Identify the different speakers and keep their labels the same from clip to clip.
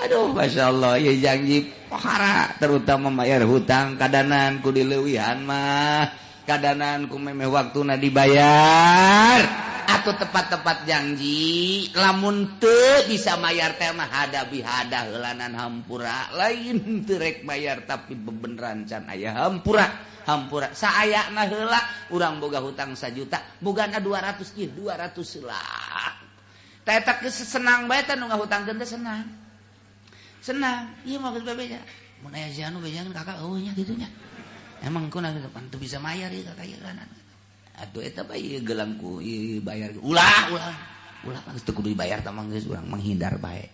Speaker 1: Aduh, Masya Allah ya, janji pohara, terutama bayar hutang kadanan ku dileuwihan mah, kadanan ku memeh waktuna dibayar atau tepat-tepat janji. Lamun teu bisa mayar teh mah hadabi hada heulanan hampura, lain teu rek bayar tapi bebeneran can aya hampura. Hampura saayana heula. Urang boga hutang 1 juta, bogana 200, ieu 200 heula. Teh eta geus senang bae teh, nu ngahutangkeun teh senang senang. Ieu mah geus bebeja, mun aya si anu bejakeun kakak, eueuh nya kitu nya, emang kuna teu bisa mayar ieu kakak ieu kan. Atuh eta bae ieu gelang ku ieu bayar, ulah ulah ulah, geus teu kudu dibayar tah mah, geus urang menghindar bae.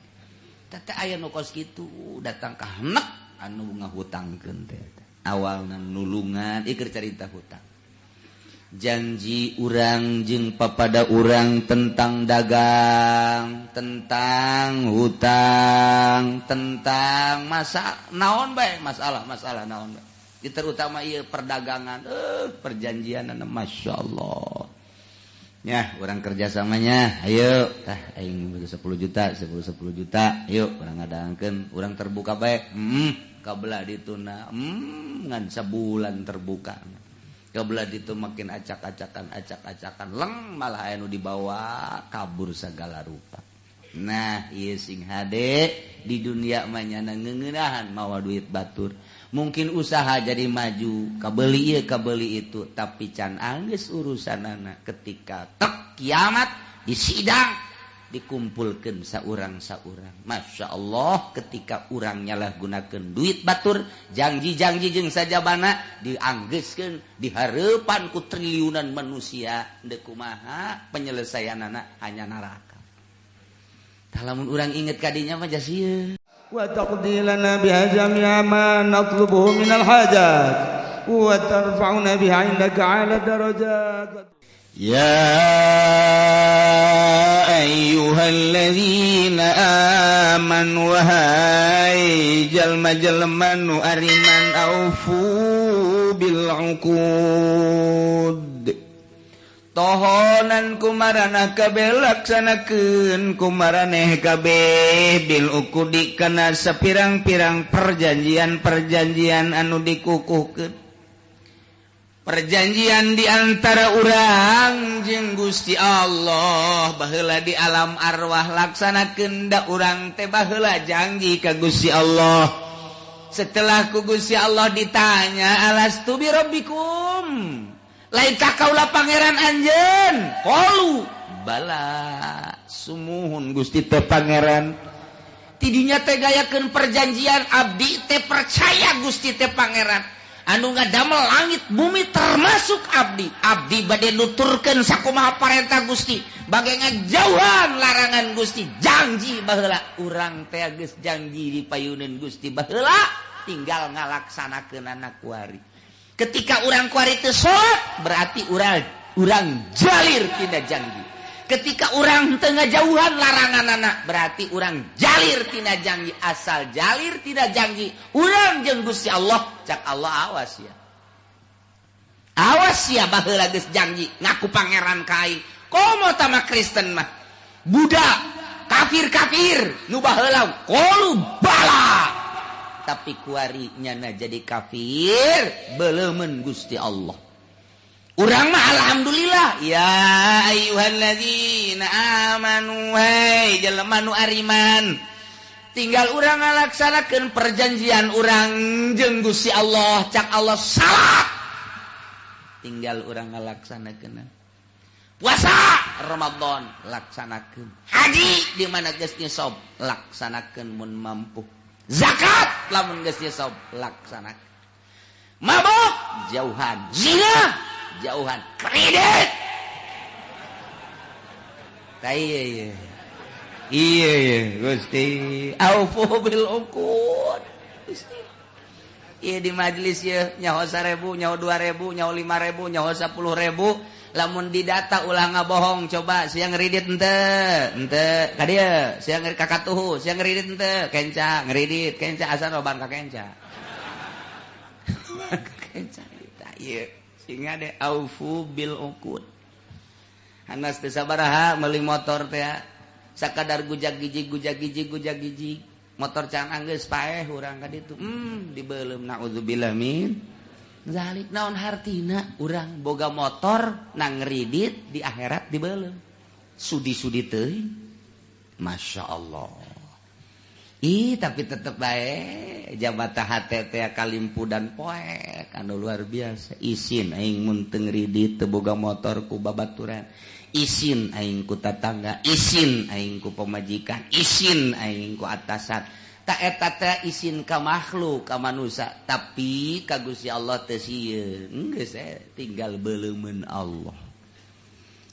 Speaker 1: Teh aya nu kos kitu datang ka henek anu ngahutangkeun teh, awalna nulungan. Ieu carita hutang, janji urang jeung papada urang tentang dagang, tentang hutang, tentang masa naon bae, masalah masalah naon bae, terutama iya perdagangan, perjanjian. Masya Allah ya, urang kerjasamanya, ayo tah aing 10 juta, 10 10 juta, yuk urang ngadangkeun, urang terbuka bae. Kabelah dituna ngan sebulan terbuka, kebelah itu makin acak-acakan, acak-acakan, leng malah anu dibawa kabur segala rupa. Nah, ieu sing hade di dunia mah nyana ngeuneunahan mawa duit batur, mungkin usaha jadi maju, kabeli ieu kabeli itu, tapi can anggeus urusanana ketika tek kiamat di sidang dikumpulkan saurang-saurang. Masya Allah, ketika urang nyalahgunakan duit batur, janji-janji jeung sajabana dianggeuskeun di hareupan ku triliunan manusia, deuk kumaha penyelesaianana? Hanya neraka. Tah, lamun urang inget kadinya mah jasieun.
Speaker 2: وتقضي لنا بها جميع ما نطلبه من الحاجات وترفعنا بها عندك أعلى الدرجات.
Speaker 1: يا أيها الذين آمنوا wahai jalma-jalma nu ariman, أوفوا بالعقود tohonan kumaraneh kabeh, laksanakeun kumaraneh kabeh, بالعقود kana sapirang-pirang perjanjian-perjanjian anu dikukuhkeun, perjanjian di antara urang jeung Gusti Allah baheula di alam arwah. Laksanakeun, da urang teh baheula janji ka Gusti Allah. Setelah ku Gusti Allah ditanya, "ألست بربكم?" Lainkah kaula pangeran anjeun? قالوا بلى, sumuhun Gusti teh pangeran. Tidinya teh gayakeun perjanjian, abdi teh percaya Gusti teh pangeran anu ngadamel langit bumi, termasuk abdi. Abdi bade nuturkeun sakumaha parentah Gusti, bade ngajauhan larangan Gusti. Janji baheula urang teh geus janji di payuneun Gusti baheula, tinggal ngalaksanakeun anak kuari. Ketika urang kuari teu salat, berarti urang urang jalir tina janji. Ketika urang teu ngajauhan larangan anak, berarti urang jalir tina janji. Asal jalir tina janji urang jeung Gusti Allah, cak Allah, "Awas ya, awas ya, baheula geus janji ngaku pangeran ka aing." Komo tama Kristen mah, Buddha, kafir-kafir nu baheula قالوا بلى, tapi kuari nyana jadi kafir, belemen Gusti Allah. Urang mah alhamdulillah. يا أيها الذين آمنوا hei jelema nu ariman, tinggal urang ngalaksanakeun perjanjian urang jeung Gusti Allah. Cak Allah salat, tinggal urang ngalaksanakeun, puasa Ramadan laksanakeun, haji di mana geus nisab laksanakeun mun mampu, zakat lamun geus nisab laksanakeun, mabok jauhan, zina jauhan, kredit. Tah, iya, Gusti, أوفوا بالعقود Gusti. Iya, di majelis ya nyaho 1.000, nyaho 2.000, nyaho 5.000, nyaho 10.000, lamun didata ulah ngabohong. Coba sia ngeridit ente ente ka dieu, sia ngeri kakatuhu, sia ngeridit ente kenca, ngeridit kenca, asal loban ka kenca kenca. Ieu sehingga de أوفوا بالعقود. Hanas teu sabaraha meuli motor teh, sakadar gujag gijig, gujag gijig, gujag gijig. Motor can anggeus paeh urang ka ditu. Dibeuleum naudzubillah min zalik. Naon hartina urang boga motor nang ngridit di akhirat dibeuleum. Sudi-sudi teuing. Masya Allah. Ih, tapi tetep bae jabata hate teh kalimpu dan poek anu luar biasa. Isin aing mun teu ngridit teu boga motor ku babaturan. Isin aing ku tatangga, isin aing ku pamajikan, isin aing ku atasan. Ta eta teh isin ka makhluk, ka manusia, tapi ka Gusti Allah teu sieun. Geus tinggal beuleumeun Allah.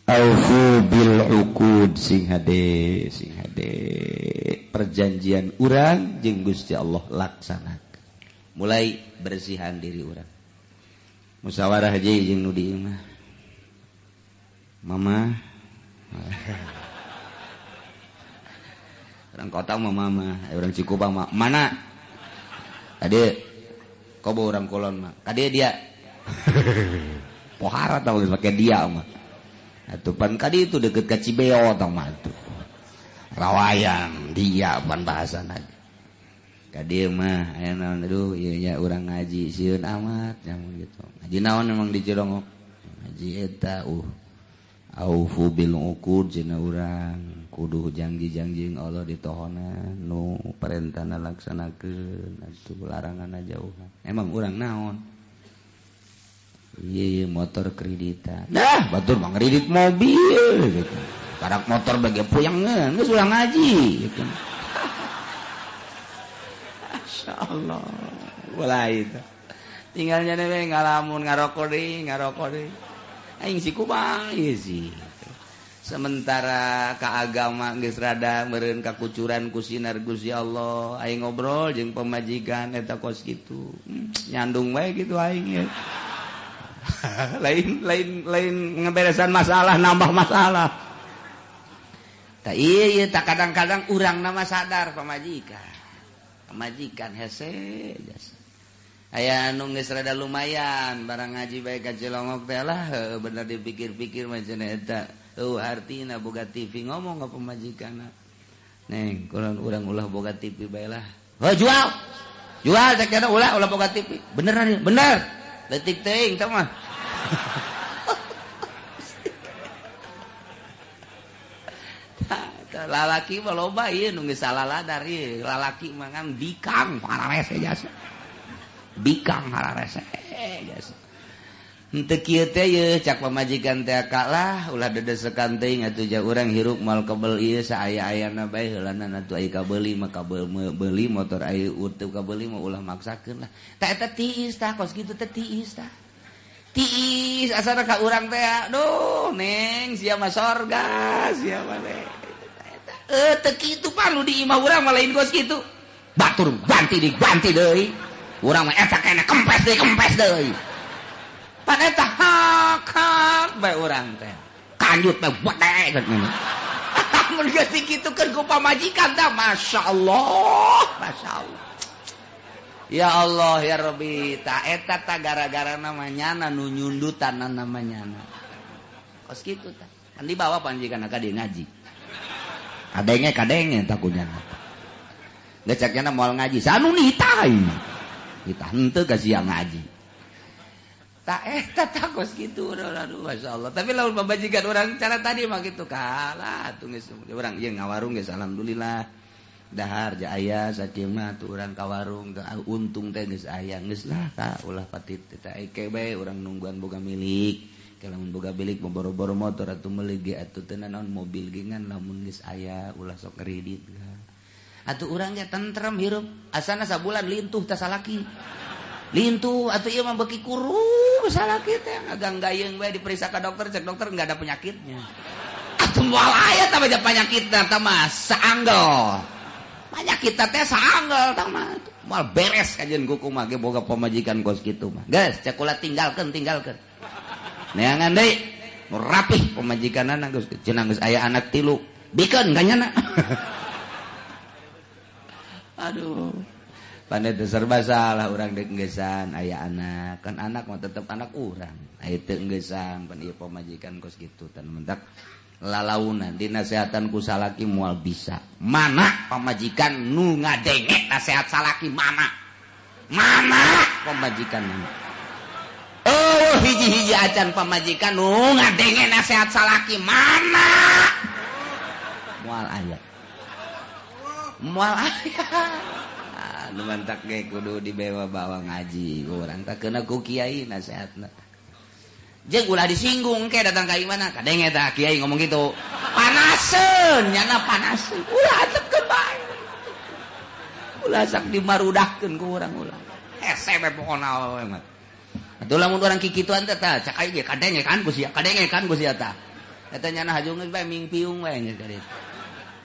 Speaker 1: Aufu bil uqud sing hade, sing hade. Perjanjian urang jeung Gusti Allah laksanakeun. Mulai bersihan diri urang. Musyawarah je jeung nu di imah. Mama. Orang kota mah mama, orang Cikupa mah mana? Kade kobo orang Kulon mah. Kade dia. Pohara tau geus make dia mah. Atuh pan kadi itu deket ka Cibeo tong mah tuh. Rawayan dia pan bahasana. Ka dieu mah aya naon aduh ieu nya urang ngaji sieun amat nyamun gitu. Ngaji naon emang di Cilongok? Ngaji eta aufu bil uqud cenah urang kudu janji-janji Allah ditohonan nu parentahna laksanakeun atuh laranganna jauhan. Emang urang naon? Iya motor kreditan. Nah, batur mah ngredit mobil gitu. Karak motor bagi puyangeun, geus ulah ngaji gitu. Masyaallah. Mulai itu. Tinggalnya we ngalamun ngarokok deui, ngarokok deui. Aing si kumaha ieu sih. Sementara ka agama geus rada meureun kakucuran ku sinar Gusti Allah, aing ngobrol jeung pamajikan eta kos kitu. Nyandung wae kitu aing ya. Lain lain lain ngeberesan masalah nambah masalah. Tak iya tak kadang-kadang urang nama sadar pamajikan. Pamajikan hese jasa. Aya anu geus rada lumayan barang ngaji bae ka Cilongok teh lah bener dipikir-pikir mah cenah eta. Eueuh artina boga TV ngomong ka pamajikanna. Neng, kurang urang ulah boga TV bae lah. Heuh jual. Jual cek ulah ulah boga TV. Beneran bener. Letik teuing tah mah. Lalaki mah loba ieu nu geus salah ladar ieu. Lalaki mah kan bikang hararese jasa. Bikang hararese jasa. Henteu kieu teh ieu cak pamajikan teh kalah ulah dedesekan teuing atuh ja urang hirup moal kebel ieu saaya-ayana bae heulana atuh aya kabeuli mah kabeuli motor aya teu kabeuli mah ulah maksakeun lah. Tah eta tiis tah kos kitu teh tiis tah. Tiis asana ka urang teh aduh neng sia mah sorga sia mah teh. Teu kitu pan nu di imah urang mah lain kos kitu. Batur ganti diganti deui. Urang mah eta kena kempes deui. Pan eta hak hak bae urang teh. Kanjut bae bedek gitu. Mun geus dikitukeun ku pamajikan tah masyaallah, masyaallah. Ya Allah ya Rabbi, ta eta ta gara-gara namanya nu nyundutan namanya. Kos kitu tah. Kan dibawa pamajikan ka dieu ngaji. Kadenge kadenge takunya. Geus cak nya moal ngaji, sanu nitah. Nitah henteu ka sia ngaji. Tak eta kos kitu aduh masyaallah. Tapi lamun pamajikan urang cara tadi mah kitu kalah atuh geus urang ieu ngawarung geus alhamdulillah. Dahar ja aya sakieu mah tuh urang ka warung untung teh geus aya geus lah ka ulah patit teh eke bae urang nungguan boga milik. Ke lamun boga milik boro-boro motor atuh meuli ge atuh teu naon mobil ge ngan lamun geus aya ulah sok kredit lah. Atuh urang ge tentrem hirup asana sabulan lintuh teh salaki. Lintuh atuh ieu mah beuki kurus salaki teh ngaganggayeng bae diperiksa ka dokter cek dokter enggak ada penyakitnya. Atuh moal aya tah bae penyakitna tah mah saanggel. Penyakit teh saanggel tah mah moal beres kajeun kuku mah ge boga pamajikan kos kitu mah. Geus cek ulah tinggalkeun tinggalkeun. Neangan deui nu rapih pamajikanana geus cenah geus aya anak tilu bikeun ka nyana. Aduh. Pandai serba salah urang deuk enggesan aya anak kan anak mah tetep anak urang aya teu enggesan pan ieu pamajikan kos kitu tan mentak Lalaunan dinasehatan ku salaki moal bisa. Mana pamajikan nu ngadenge nasehat salaki mana? Mana pamajikan mana? Oh hiji-hiji acan pamajikan nu ngadenge nasehat salaki mana? Moal aya. Moal aya. Nu mantak ge kudu dibawa-bawa ngaji urang tak kena ku kiai nasehatna. Jeung ulah disinggung ke datang ka imana kadenge tah kiai ngomong gitu. Panaseun nyana panaseun. Ulah antepkeun bae. Ulah sak dimarudahkeun ku urang ulah. Hese we pokona we mah. Atuh lamun urang kikituan teh tah cak aing ge kadenge kan ku sia, kadenge kan ku sia tah. Eta nyana hajung geus bae mingpiung bae geus ka ditu.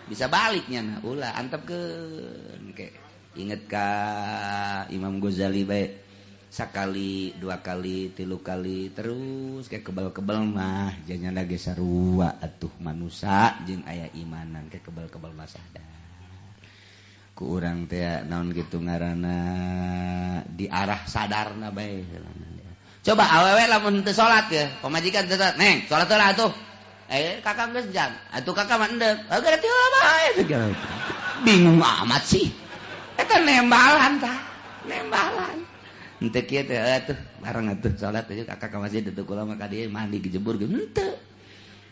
Speaker 1: Bisa balik nyana ulah antepkeun ke. Ingat ka Imam Ghazali bae sakali dua kali tilu kali terus kayak kebal-kebal mah janyana ge sarua atuh manusa jeung aya imanan kayak kebal-kebal mah sadar ku urang teh naon kitu ngaranna di arah sadarna bae. Coba awewe lamun teu salat ya pamajikan teu salat neng salat heula atuh kakak geus jang atuh kakak mah endek berarti heula bae bingung amat sih. Eta nembalan tah, nembalan. Henteu kieu teh atuh bareng atuh salat teh kakak ka masjid atuh kula mah ka dieu mandi gejebur ge henteu.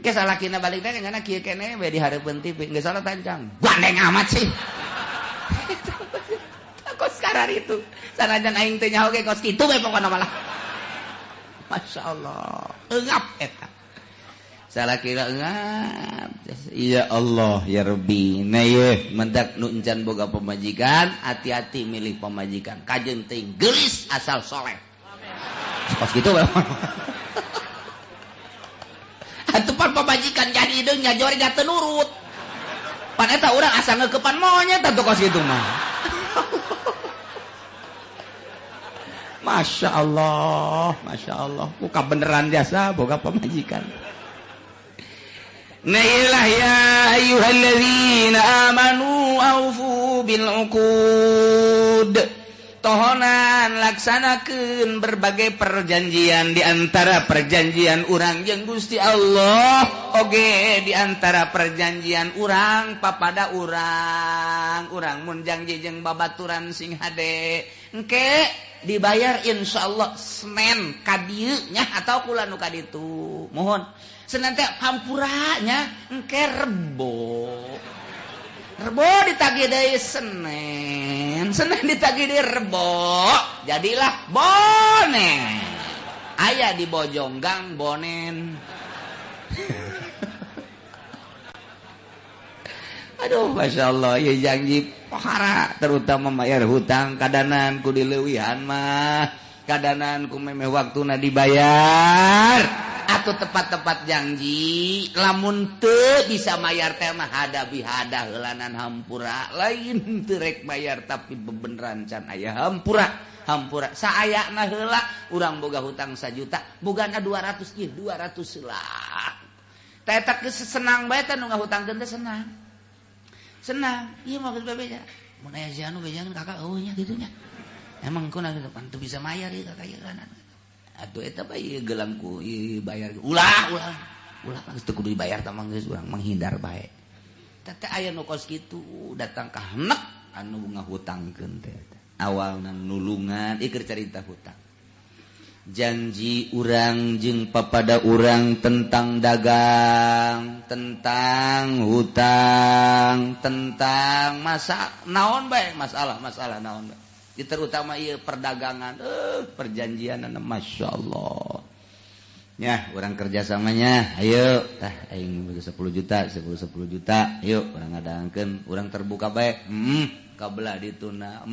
Speaker 1: Engke salakina balik teh nyana kieu keneh we di hareupeun TV geus salat ancang. Gandeng amat sih. Kos karar itu. Sanajan aing teu nyaho ge kos kitu we pokona malah. Masyaallah, eungap eta. Salakina eungap. Ya Allah ya Rabbi. Nah ye mendak nu encan boga pemajikan, hati-hati milih pemajikan. Kajeun teuing geulis asal soleh. Kos kitu we. Atuh pan pemajikan jadi hideung nyajor teu nurut. Pan eta urang asa ngeukepan monyet atuh kos kitu mah. Masya Allah, Masya Allah. Buka beneran jasa boga pemajikan. Nailah ya ayyuhalladzina amanu aufu bil uqud. Tohonan laksanakeun berbagai perjanjian di antara perjanjian urang jeung Gusti Allah oge di antara perjanjian urang papada urang. Urang mun janji jeung babaturan sing hade engke dibayar insyaallah Senin ka dieu nya atau kula nu ka ditu. Mohon Senin teh hampura nya engke Rebo. Rebo ditagih deui Senin, Senin ditagih deui Rebo, jadilah bonen. Aya di Bojonggang bonen. Aduh, Masya Allah, ya janji pohara terutama bayar hutang kadanan ku dileuwihan mah, kadanan ku memeh waktuna dibayar. Atau tepat-tepat janji lamun teu bisa mayar teh mah hadabi hadah heulanan hampura lain teu rek bayar tapi bebeneran can aya hampura hampura saayana heula urang boga hutang 1 juta bogana 200 ieu 200 heula teh eta geus senang bae teh nu ngahutangkeun teh senang senang ieu mah geus bebeja mun aya si anu bejangan kakak eueuh nya kitu nya emang kuna kitu pan teu bisa mayar ieu kakak ieu kanan. Atuh eta bae gelang ku ieu bayar ulah ulah ulah geus teu kudu dibayar tah mah geus urang menghindar bae. Teh teh aya nu kos kitu datang ka henek anu ngahutangkeun teh. Awalna nulungan ieu keur carita hutang. Janji urang jeung papada urang tentang dagang, tentang hutang, tentang masa naon bae masalah-masalah naon bae. Terutama iya perdagangan, perjanjian, Masya Allah. Ya, orang kerjasamanya, ayo, tah, aing 10 juta, 10 juta, ayo, orang ngadangkeun, orang terbuka bae, kabelah dituna,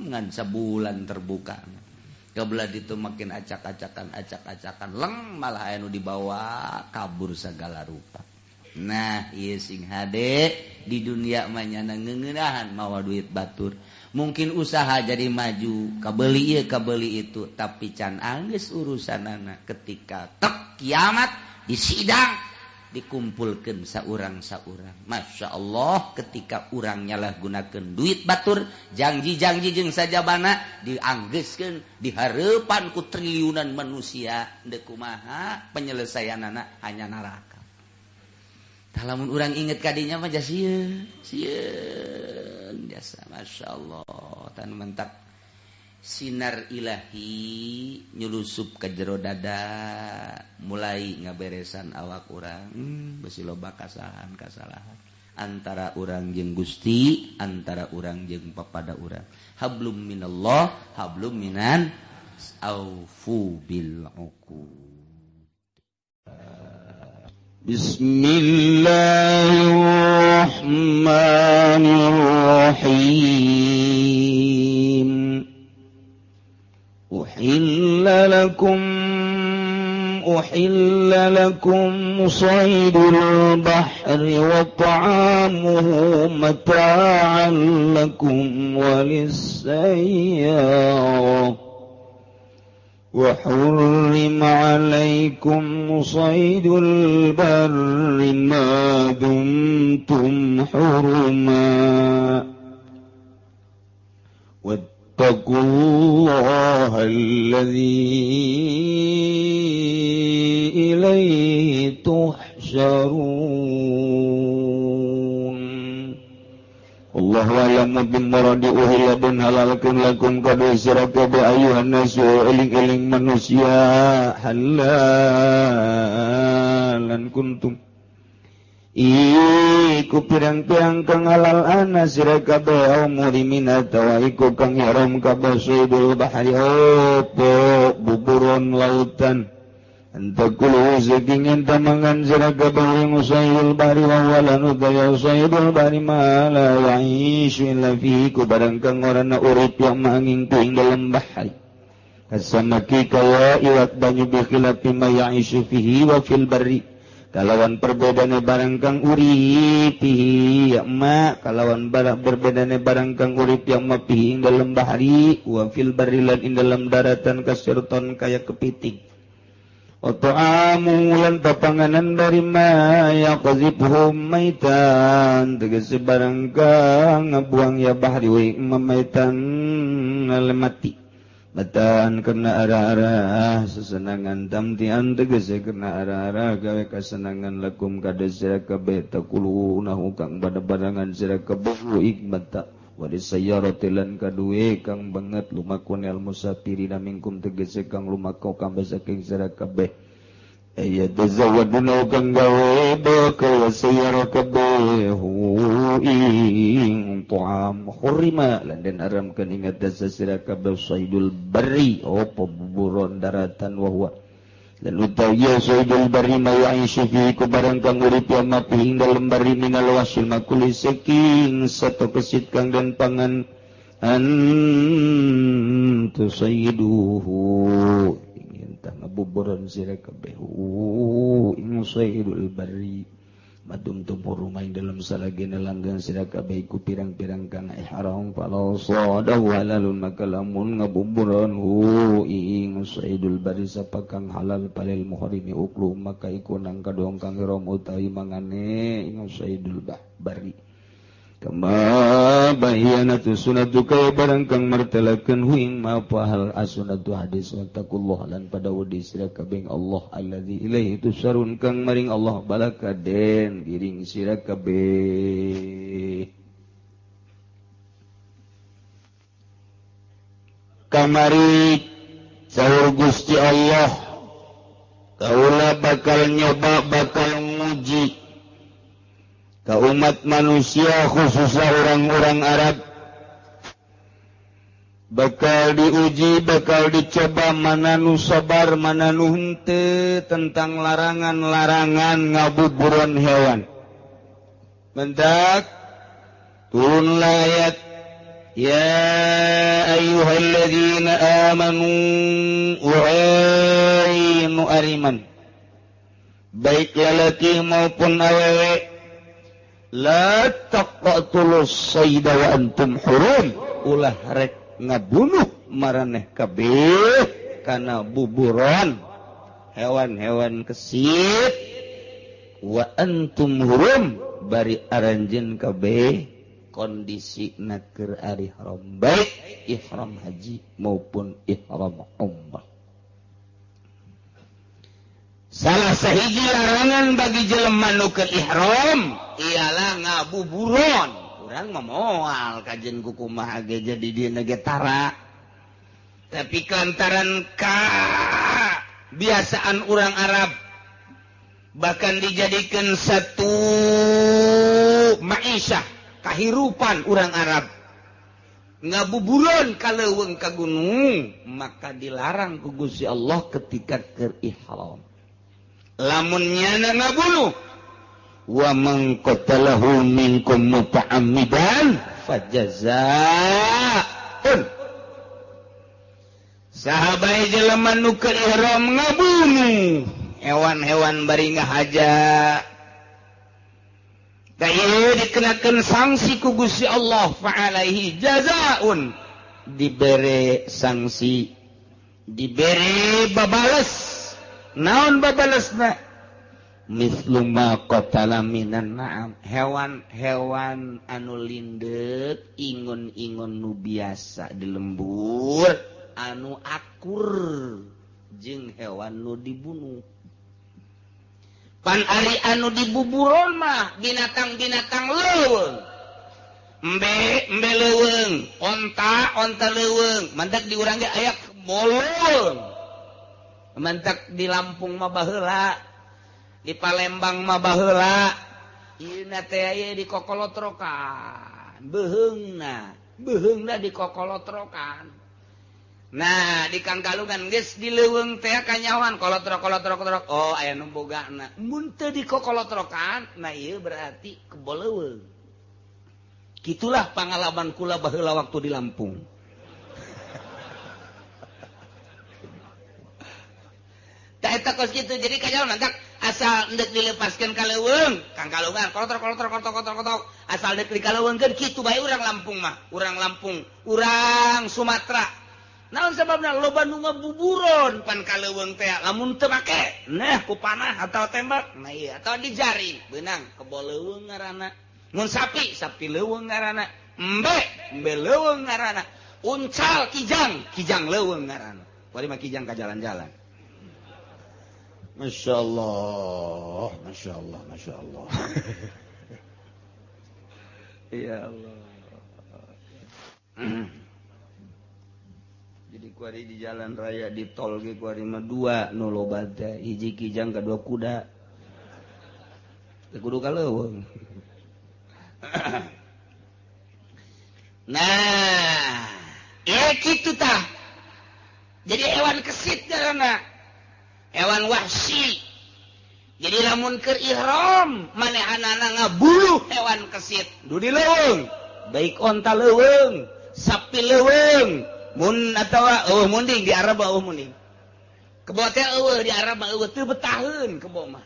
Speaker 1: ngan sebulan terbuka, kabelah ditu makin acak-acakan, acak-acakan, leng malah anu dibawa kabur segala rupa. Nah, ieu sing hade di dunia mah nyana ngeuneunahan mawa duit batur. Mungkin usaha jadi maju, kabeli ieu kabeli itu, tapi can anggeus urusanana ketika tek kiamat di sidang dikumpulkeun saurang-saurang. Masya Allah, ketika urang nyalahgunakeun duit batur, janji-janji jeung sajabana dianggeuskeun di hareupan ku triliunan manusia, deuk kumaha penyelesaianana hanya neraka. Tah lamun urang inget kadinya mah sieun sieun jasa masyaallah tan mentak sinar ilahi nyulusup ke jero dada mulai ngaberesan awak urang besi loba kasalahan-kasalahan antara urang jeung Gusti antara urang jeung papada urang hablum minallah hablum minan aufu bil uqud.
Speaker 2: Bismillahirrahmanirrahim. Uhilla lakum saydul bahri wa ta'amuhu mata'an lakum walis-sayyarah wa hurrima 'alaykum saydul barri ma dumtum huruma wattaqullaha alladzi ilaihi tuhsyarun. Allahu a'lamu bimuradi uhilla dan halalkeun lakum kabeh sira kabeh ayuhan nasu eling-eling manusia halalan kuntum iku pirang-pirang kang halal ana sira kabeh au murimin atawa iku kang haram kabeh saydul bahri opo buburon lautan antakulu saking tamangan sira kabeh ing saydul bahri wa wala nudaya saydul bahri ma la ya'ishu illa fihi ku barang kang ora na urip yang manging ku ing dalem bahri kasamaki kaya iwak banyu bi khilafi ma ya'ishu fihi wa fil barri kalawan perbedane barang kang urip ya ma kalawan barang berbedane barang kang urip yang ma fihi ing dalem bahri wa fil barri lan ing dalem daratan kasirton kaya kepiting Ta'amu lan papanganan dari ma yaqzifuhum maitan tegese barang kang ngabuang ya bahri wa maitan mati batan kena arah-arah sesenangan tamtian tegese kena arah-arah gawe kasenangan lakum kada sira kabeh takulunahu kang pada-barangan sira kabeh ikmata waris sayyarati lan kaduwe kang banget lumakun al musafirina minkum tegese kang lumakau kang saking sira kabeh aya tazawaduna kang gawe bakal sayyara kabeh ing ta'am hurima lan den haramkeun ing atas sira kabeh saydul barri opo buburon daratan wa huwa lan utawi saydul barri ma ya'ishu fi ku barang kang urip ya mati ing dalem barri minal wasil makuli saking sato kesit kang den pangan antu sayyiduhu ingin tah ngabuburon sira kabeh ing saydul barri madum tumur rumah ing dalam salagina langgan sira kabeh iku pirang-pirang kang ihram fala sadahu halalun maka lamun ngabuburon hu ing saydul bari sapa kang halal palil muhrimi uklu maka iku nang kaduang kang ihram utawi mangane ing saydul bari kama bayanatu sunatu kaya barang kang martelakeun hu ing ma hal asunatu hadis wattaqullah lan pada wedi sira kabeh Allah allazi ilaihi tusarun kang maring Allah balakaden giring sira kabeh kamari saur Gusti Allah kaula bakal nyoba bakal nguji ke umat manusia khususnya orang-orang Arab bakal diuji, bakal dicoba mana nu sabar, mana nu henteu tentang larangan-larangan ngabuburon hewan. Mendak turunlah ayat ya ayyuhalladzina amanu wahai nu ariman baik lalaki maupun awewe la taqtulus sayda wa antum hurum ulah rek ngabunuh maraneh kabeh kana buburon hewan-hewan kesit wa antum hurum bari aranjeun kabeh kondisi keur ari haram baik ihram haji maupun ihram umrah. Salah sahiji larangan bagi jelema nu keur ihram ialah ngabuburon. Urang mah moal kajen ku kumaha ge jadi dieuna ge tara. Tapi lantaran kebiasaan orang Arab bahkan dijadikan satu ma'isyah kahirupan orang Arab ngabuburon ka leuweung ka gunung, maka dilarang ku Gusti Allah ketika keur ihram. Lamun nyana ngabunuh, wa man qatalahu minkum muta'ammidan fajazaa'un. Sahabai jelema nu keur ihram ngabunuh hewan-hewan bari ngahaja, da ieu dikenakeun sanksi ku Gusti Allah, fa alaihi jazaa'un, dibere sanksi, dibere babales. Naon babalesna? Mislu ma qatala minan na'am, hewan-hewan anu lindeuk, ingon-ingon nu biasa di lembur, anu akur jeung hewan nu dibunuh. Pan ari anu dibuburon mah binatang-binatang leuweung. Embe, embe leuweung, onta, onta leuweung, mantak di urang ge aya bolong. Mantak di Lampung mah baheula, di Palembang mah baheula, ieu teh aya di kokolotrokan, beuheungna, beuheungna di kokolotrokan. Nah, di Kangkalungan geus di leuweung teh kanyawan kolotrok kolotrok kolotrok. Oh, aya nu bogana. Mun teu di kokolotrokan, nah ieu berarti kebo leuweung. Kitulah pengalaman kula baheula waktu di Lampung. Eta kos kitu, jadi kanyawan mantak asal endek dilepaskeun ka leuweung, Kangkalungan kolotrok kolotrok kolotrok kolotrok kolotrok, asal endek dikaleuweungkeun kitu bae urang Lampung mah, urang Lampung, urang Sumatera. Naon sababna loba nu ngabuburon pan ka leuweung teh, lamun teu make, nah ku panah atau tembak, nah ieu atau dijaring, beunang kebo leuweung ngaranna. Mun sapi, sapi leuweung ngaranna. Embe, embe leuweung ngaranna. Uncal kijang, kijang leuweung ngaranna. Kuari mah kijang ka jalan-jalan. Masya Allah, Masya Allah, Masya Allah. Ya Allah. Jadi kuari di jalan raya di tol ge kuari mah dua nu loba teh, hiji kijang kadua kuda. Teu kudu ka leuweung. Nah, ya kitu tah. Jadi hewan kesit karena hewan wahsi. Jadi lamun keur ihram manehanana ngabuluh hewan kesit du di leuweung, baik onta leuweung, sapi leuweung, mun atawa eueuh munding di Arab eueuh munding. Kebo teh eueuh di Arab mah eueuh teu betaheun kebo mah.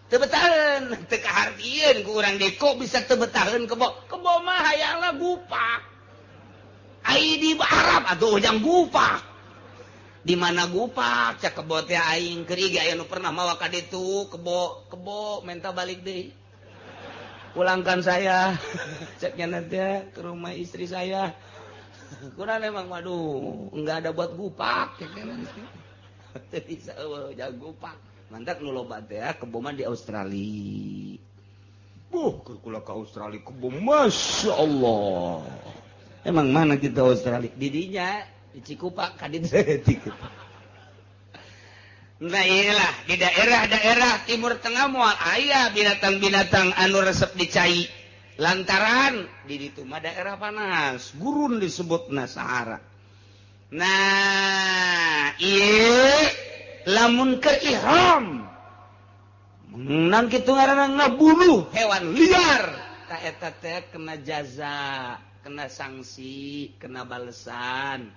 Speaker 2: Teu betaheun, teu kahartieun ku urang deui kok bisa teu betaheun kebo. Kebo mah hayangna gupak. Ai di Arab atuh ujang gupak. Di mana gupak cak kebo teh aing keur ieu aya nu pernah mawa ka ditu kebo, kebo menta balik deui. Pulangkan saya. Ceknya nanti ke rumah istri saya. Kurang emang waduh, enggak ada buat gupak ceknya nanti. Teu bisa eueuh jang gupak. Mantak nu loba teh kebo mah di Australia. Buh, keur kula ka Australia kebo Masya Allah. Emang mana kita Australia? Di dinya di Cikupa ka ditu. Nah iyalah di daerah-daerah Timur Tengah moal aya binatang-binatang anu resep dicai. Lantaran di ditu mah daerah panas, gurun disebutna Sahara. Nah, ieu lamun keur ihram nang kitu ngaranna ngabunuh hewan liar, ta eta teh kena jaza, kena sanksi, kena balesan.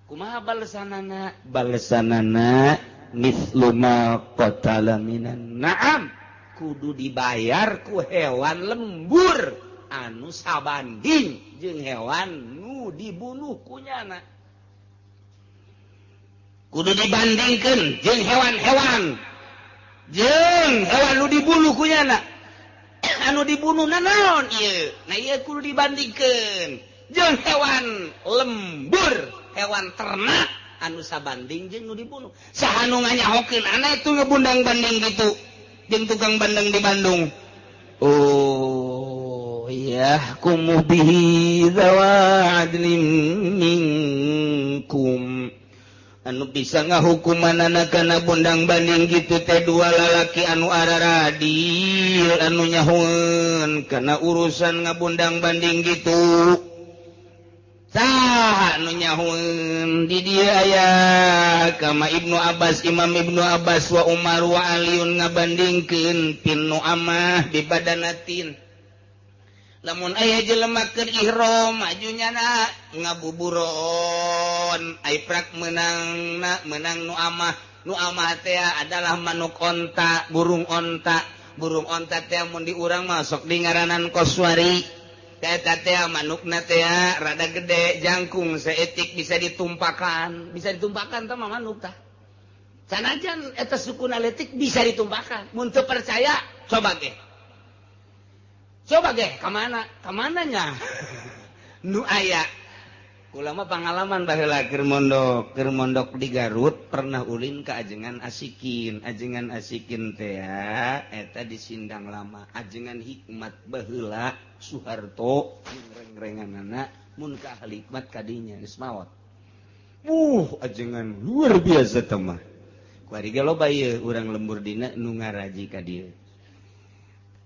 Speaker 2: Kumaha balesanana? Balesanana mislu ma qatala minan na'am, kudu dibayar ku hewan lembur anu sabanding jeung hewan nu dibunuh kunyana. Kudu dibandingkeun jeung hewan-hewan jeung hewan nu dibunuh kunyana. Anu dibunuh nanaon ieu? Nah ieu kudu dibandingkeun jeung hewan lembur, hewan ternak
Speaker 1: anu sabanding jeung nu dibunuh. Saha nu nganyahokeun ana itu ngebundang banding gitu jeung tukang bandeng di Bandung. Oh yahkumu bihi dzawa adlin minkum, anu bisa ngahukumanana kana bundang banding gitu teh dua lalaki anu araradil anu nyahoeun kana urusan ngabundang banding gitu. Saha anu nyahoeun di dieu aya kama Ibnu Abbas, Imam Ibnu Abbas wa Umar wa Aliun ngabandingkeun pinu amah di badanatin. Lamun aya jelema keur ihram majunya na ngabuburon ai prak meunangna meunang nu amah. Nu amah teh adalah manuk onta, burung onta. Burung onta teh mun di urang mah sok di ngaranan koswari. Eta teh manukna teh rada gede, jangkung saeutik bisa ditumpakan. Bisa ditumpakan tah manuk tah. Sanajan eta sukuna leutik bisa ditumpakan. Mun teu percaya coba ge. Coba ge ka mana? Ka mananya? Nu aya. Kula mah pangalaman baheula keur mondok di Garut pernah ulin ka Ajengan Asikin. Ajengan Asikin teh eta di Sindang Lama. Ajengan Hikmat baheula Soeharto reng-renganana mun ka ahli hikmat kadinya geus maot. Ajengan luar biasa teh mah. Kuari ge loba ieu urang lembur dina nu ngaraji ka dieu.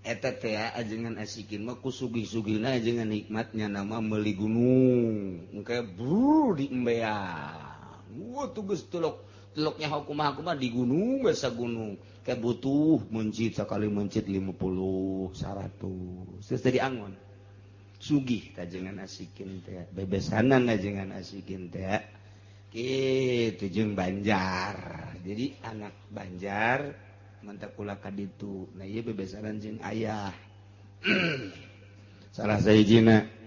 Speaker 1: Eta teh ajengan Asikin mah ku sugih-sugihna ajengan hikmatnya nama meuli gunung. Engke bru di embean. Wah tugas telok teloknya kumaha-kumaha di gunung biasa gunung. Kayak butuh mencit sekali mencit 50, 100. Terus jadi angon. Sugih tajengan Asikin teh, bebesanan ajengan Asikin teh. Kitu jeung Banjar. Jadi anak Banjar mantap kula ka ditu. Nah ieu bebesanan jeung ayah. Salah sahijina.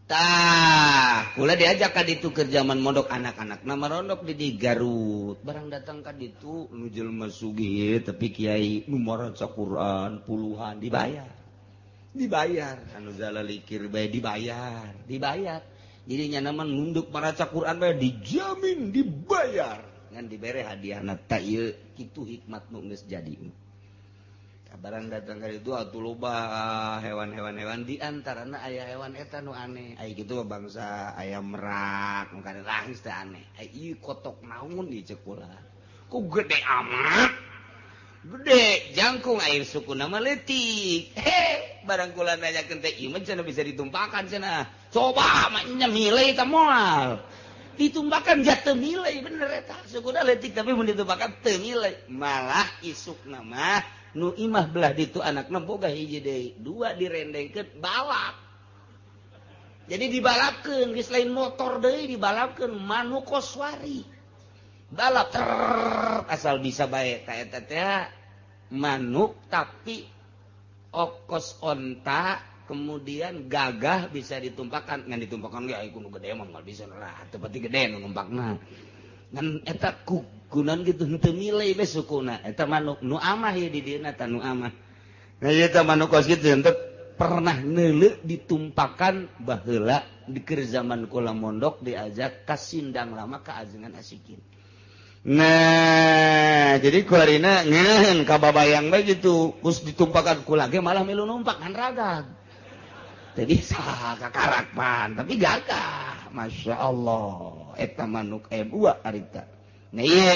Speaker 1: Tah, kula diajak ka ditu keur zaman mondok anak-anak. Nama rondok di Garut. Barang datang ka ditu nu jelema sugih tapi kiai nu maca Quran puluhan dibayar. Dibayar. Anu zalalikir bae dibayar, dibayar. Jadi nya mah nunduk maraca Quran bae dijamin dibayar. Ngan dibere hadiahna ta ieu kitu hikmat nu geus jadi. Barang datang ka ditu atuh loba hewan-hewan di antarana aya hewan eta nu aneh. Aya kitu bangsa ayam merak nu karerangis teh aneh. Aya ieu kotok naon ieu ceuk kula. Ku gede amat. Gede jangkung air sukuna mah leutik. He, barang kula nanyakeun teh ieu mah cenah bisa ditumpakan cenah. Coba mah nya milih teh moal. Ditumpakan jatuh milih bener eta. Sukuna leutik tapi mun ditumpakan teu milih. Malah isukna mah nu imah belah ditu anakna boga hiji deui, dua direndengkeun balap. Jadi dibalapkeun geus lain motor deui dibalapkeun manuk koswari. Balap asal bisa bae ta eta teh manuk tapi okos onta kemudian gagah bisa ditumpakan. Ngan ditumpakan ge aya nu gede mah moal bisa lah, teu pati gede nu numpakna. Ngan eta kugunan gitu henteu milih we sukuna eta manuk nu amah ieu di dieuna ta nu amah. Nah ieu teh manuk kos kitu henteu pernah neuleuh ditumpakan baheula di keur zaman kula mondok diajak ka Sindang Lama ka Ajengan Asikin. Nah jadi kuarina ngeunaheun ka babayang bae gitu geus ditumpakan kula ge malah milu numpak ngan ragag. Teu bisa kakarakpan tapi gagah. Masya Allah eta manuk M2 harita. Nah ieu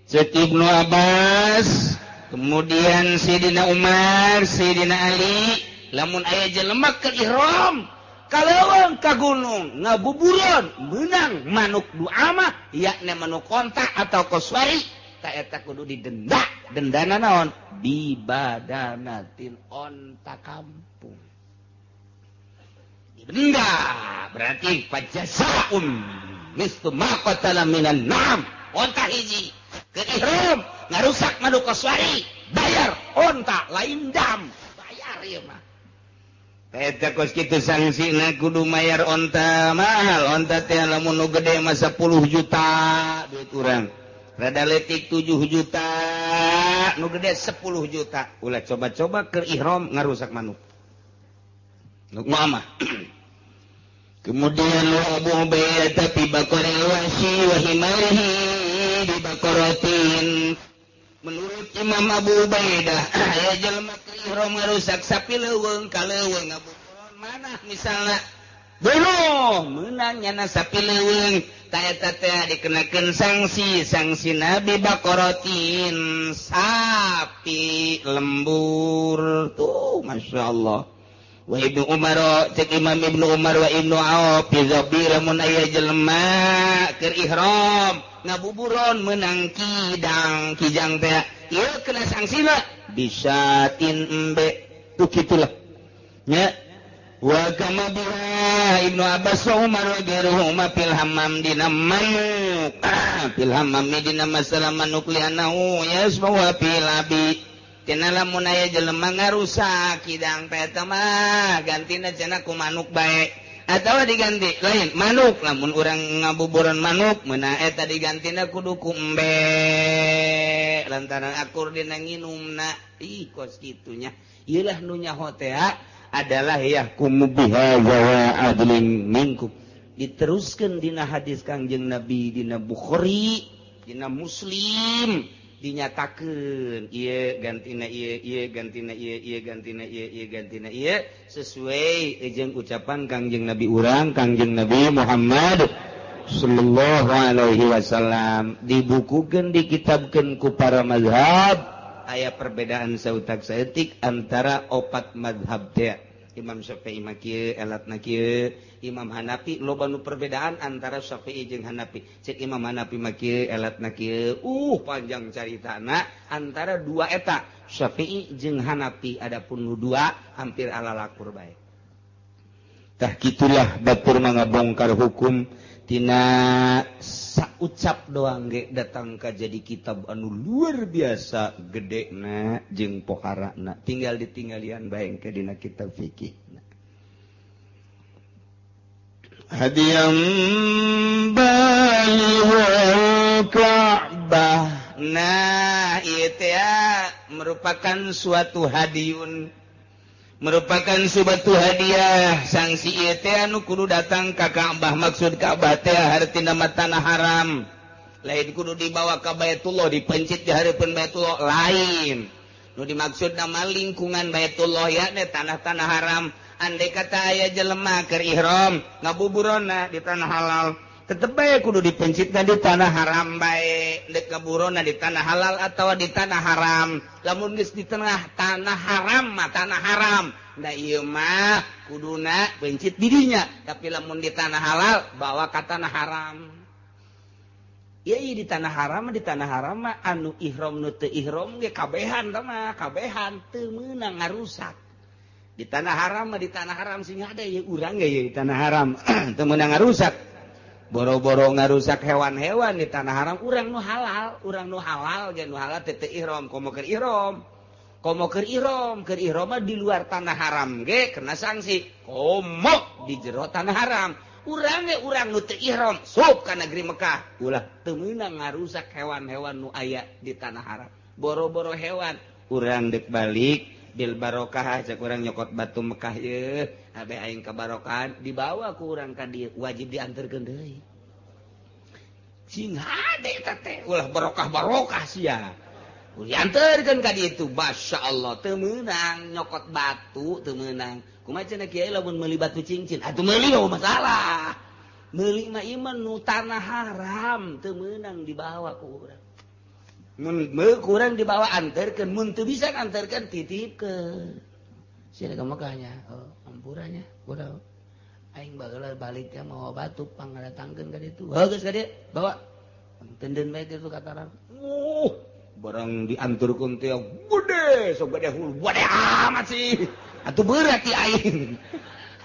Speaker 1: ceuk Ibnu Abbas kemudian Sayyidina Umar, Sayyidina Ali lamun aya jelema keur ihram kaleuweung ka gunung ngabuburon meunang manuk du amah yakni manuk kontak atau koswari ta eta kudu didenda. Dendana naon? Dibadanatin onta kampung. Denda berarti fajazaun mislu ma qatala minan na'am. Onta hiji ke ihram ngarusak manuk koswari bayar onta lain dam bayar ieu mah. Eta kos kitu sangsina kudu mayar onta mahal. Onta teh lamun nu gede mah 10 juta duit urang. Rada leutik 7 juta, nu gede 10 juta. Ulah coba-coba keur ihram ngarusak manuk. Nu amah.
Speaker 2: Kemudian wa Abu Ubaidah fi baqaril wahsy wa himarihi bi baqaratin. Menurut Imam Abu Ubaidah aya jelema ihram ngarusak sapi leuweung ka leuweung ngabuburon mana misalna bunuh meunang nyana sapi leuweung ta eta teh dikenakeun sanksi sanksi nabi baqaratin sapi lembur tuh Masya Allah. Wa Ibnu Umar cek Imam Ibnu Umar wa Ibnu Auf fi zabir mun aya jelema keur ihram ngabuburon menang kidang kijang teh ieu kena sanksina bisatin embe tuh kitulah nya. Wa kama biha Ibnu Abbas wa Umar wa gairuhuma fil hammam dina manuk fil hammam dina masalah manuk lianahu yasma fil abi cenah lamun aya jelema ngarusak kidang teh eta mah gantina cenah ku manuk bae atawa diganti lain manuk lamun urang ngabuburan manuk meuna eta digantina kudu ku embe lantaran akur dina nginumna ih kos kitunya ieu lah nu nyaho teh adalah yahkumu biha wa adlin minkum diteruskeun dina hadis Kangjeng Nabi dina Bukhari dina Muslim dinyatakeun ieu gantina ieu ieu gantina ieu ieu gantina ieu ieu gantina ieu sesuai jeung ucapan Kangjeng Nabi urang Kangjeng Nabi Muhammad sallallahu alaihi wasallam dibukukeun dikitabkeun ku para mazhab. Aya perbedaan sautak saeutik antara opat mazhab teh. Imam Syafi'i mah kieu elatna kieu, Imam Hanafi loba nu perbedaan antara Syafi'i jeung Hanafi. Cek Imam Hanafi mah kieu elatna kieu, panjang caritana antara dua eta Syafi'i jeung Hanafi adapun nu dua hampir alalakur bae. Tah kitulah batur mangabongkar hukum tina saucap doang ge datang ka jadi kitab anu luar biasa gedena jeung poharana tinggal ditinggalian bae ke dina kitab fikih. Hadiyam balighul Ka'bah. Nah, ieu teh merupakan suatu hadiyun, merupakan suatu hadiah sanksi ieu teh anu kudu datang ka Ka'bah. Maksud Ka'bah teh hartina mah tanah haram, lain kudu dibawa ka Baitullah dipencit di hareupeun Baitullah, lain. Nu dimaksud nama lingkungan Baitullah yakni tanah-tanah haram. Andai kata aya jelema keur ihram ngabuburona di tanah halal, tetep bae kudu dipencitna di tanah haram bae. Dek ngaburona di tanah halal atawa di tanah haram. Lamun geus di tengah tanah haram mah tanah haram. Da ieu mah kuduna pencit didinya, tapi lamun di tanah halal bawa ka tanah haram. Ieu di tanah haram mah anu ihram nu teu ihram ge kabehan tah mah, kabehan teu meunang ngarusak. Di tanah haram mah di tanah haram sing ada ieu urang ge di tanah haram teu meunang ngarusak. Boro-boro ngarusak hewan-hewan di tanah haram, urang nu halal ge nu halal teu ihram komo keur ihram. Komo keur ihram, keur ihram mah di luar tanah haram ge kena sanksi. Komo di jero tanah haram. Urang ge urang nu teu ihram sup ka negeri Mekah, ulah teu meunang ngarusak hewan-hewan nu aya di tanah haram. Boro-boro hewan, urang deuk balik bil barokah cek urang nyokot batu Mekah ye, abe aing kabarokahan dibawa ku urang ka dieu wajib dianterkeun deui. Sing hade eta teh ulah barokah-barokah sia. Dianterkeun ka dieu tu masyaallah teu meunang nyokot batu teu meunang. Kumaha cenah kiai lamun meuli batu cincin atuh meuli mah masalah. Meuli mah ieu mah nu tanah haram teu meunang dibawa ku urang. Mun kurang dibawa anterkeun, mun teu bisa anterkeun titipkeun. Sia ka Mekahnya, oh ampuranya, urang aing bageula balik teh mawa batu pangdatangkeun ka ditu. Heuh geus ka dieu, bawa. Tenden bae kitu kataran. Barang dianturkeun teh gede, sok gede hulu, gede amat sih. Atuh berat ti aing.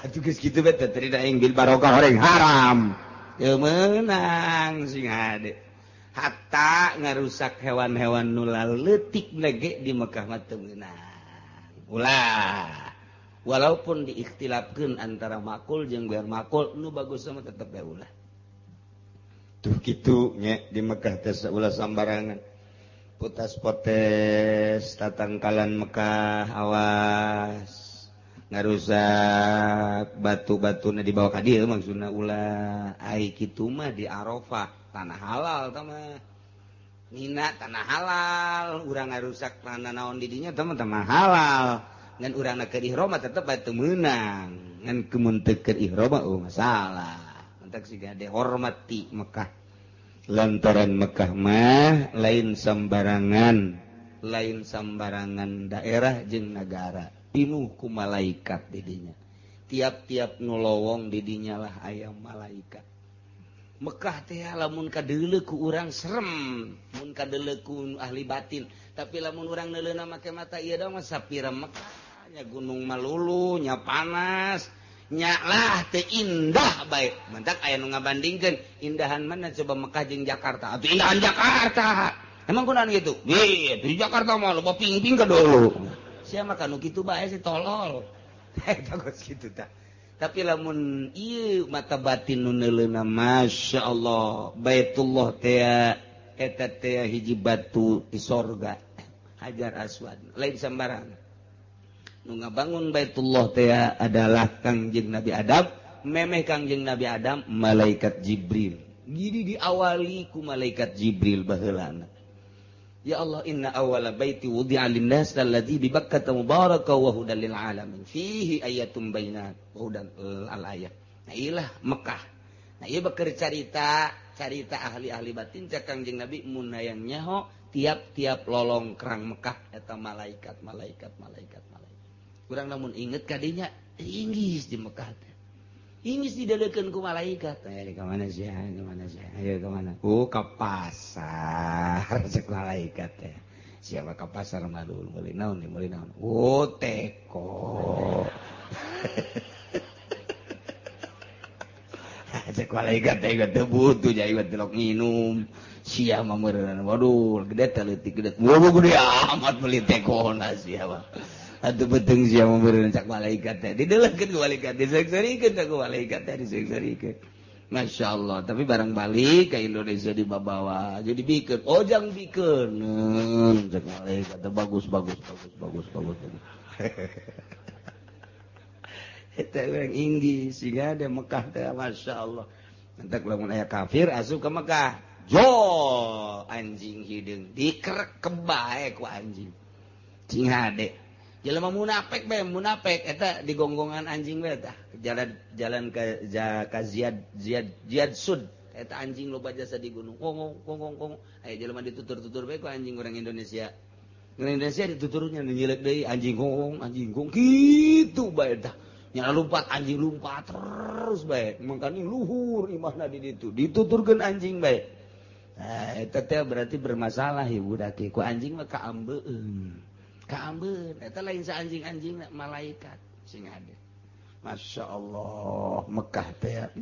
Speaker 2: Atuh geus kitu bae teh tadi aing bil barokah horeng haram. Teu meunang sing hade. Hatta ngarusak hewan-hewan nu leutik lege di Mekah mah teu meunang. Ulah. Walaupun diikhtilafkeun antara makul jeung gair makul, nu bagus mah tetep bae ulah. Tuh kitu nya di Mekah teh ulah sambarangan. Putas potes tatangkalan Mekah awas. Ngarusak batu-batuna dibawa ka dieu maksudna ulah ai kitu mah di Arafah tanah halal tah mah. Mina tanah halal, urang ngarusak tanah naon di dinya tah mah tanah halal. Ngan urang keur ihram mah tetep bae teu meunang. Ngan kemun teu keur ihram mah oh masalah. Mentak siga dihormati Mekah. Lantaran Mekah mah lain sambarangan daerah jeung nagara. Pinuh ku malaikat didinya. Tiap-tiap nu lowong didinya lah aya malaikat. Mekah teh lamun kadeuleu ku urang serem, mun kadeuleu ku ahli batin. Tapi lamun urang neuleuna make mata ieu dong mah sapira Mekah nya gunung malulu, nya panas, nya lah teu indah bae. Mentak aya nu ngabandingkeun indahan mana coba Mekah jeung Jakarta. Atuh indahan Jakarta. Emang kunaon kitu? Di Jakarta mah loba ping-ping ka dulu. Sia mah kanu kitu bae si tolol. Eta geus kitu tah. Tapi lamun ieu mata batin nu neuleuna Masya Allah Baitullah teh eta teh hiji batu di sorga Hajar Aswad lain sembarangan. Nu ngabangun Baitullah teh adalah Kangjeng Nabi Adam, memeh Kangjeng Nabi Adam malaikat Jibril. Jadi diawali ku malaikat Jibril baheulana. Ya Allah, inna awwala baiti wudi'a lin-nas alladzi bi Bakkah mubaraka wa hudan lil alamin fihi ayatum bayyinat wa hudan al ayat. Nah ilah Mekah. Nah ieu beker carita ahli-ahli batin cak Kangjeng Nabi mun hayang nyaho tiap-tiap lolong kerang Mekah eta malaikat malaikat malaikat malaikat. Urang lamun inget kadinya inggis di Mekah teh. Inggis didaleukeun ku malaikat. Ayo ka mana sih? Ka mana sih? Ayo ka mana? Oh, ka pasar cek malaikat teh. Siapa ka pasar mah dulu meuli naon nih, meuli naon? Oh, teko. Cek malaikat teh teu butuh jadi telok nginum. Sia mah meureun. Waduh, gede teh leutik gede. Waduh, gede amat meuli tekona sia mah. Atuh beuteung sia mah meureun cak malaikat teh. Dideleukeun ku malaikat, diseuk-seurikeun ku malaikat teh, diseuk-seurikeun. Masya Allah, tapi barang balik ke Indonesia dibawa jadi bikeun, ojang bikeun. Cak malaikat teh bagus bagus bagus bagus bagus. Eta urang Inggris sehingga ada Mekah teh Masya Allah. Entak lamun aya kafir asup ke Mekah. Jo anjing hideung dikerek bae ku anjing. Cing hade. Jelema munafik bae munafik eta digonggongan anjing bae tah. Jalan ke Ziad Ziad Ziad Sud eta anjing loba jasa di gunung. Kongong kongong kongong. Aya jelema ditutur-tutur bae ku anjing urang Indonesia. Urang Indonesia dituturnya nyilek deui anjing kongong anjing kong kitu bae tah. Nya lompat anjing lompat terus bae. Mangkani luhur imahna di ditu. Dituturkeun anjing bae. Nah, eta teh berarti bermasalah ibu daki ku anjing mah kaambeun. Kaambeun eta lain sa anjing-anjing malaikat sing ada. Masya Allah Mekah teh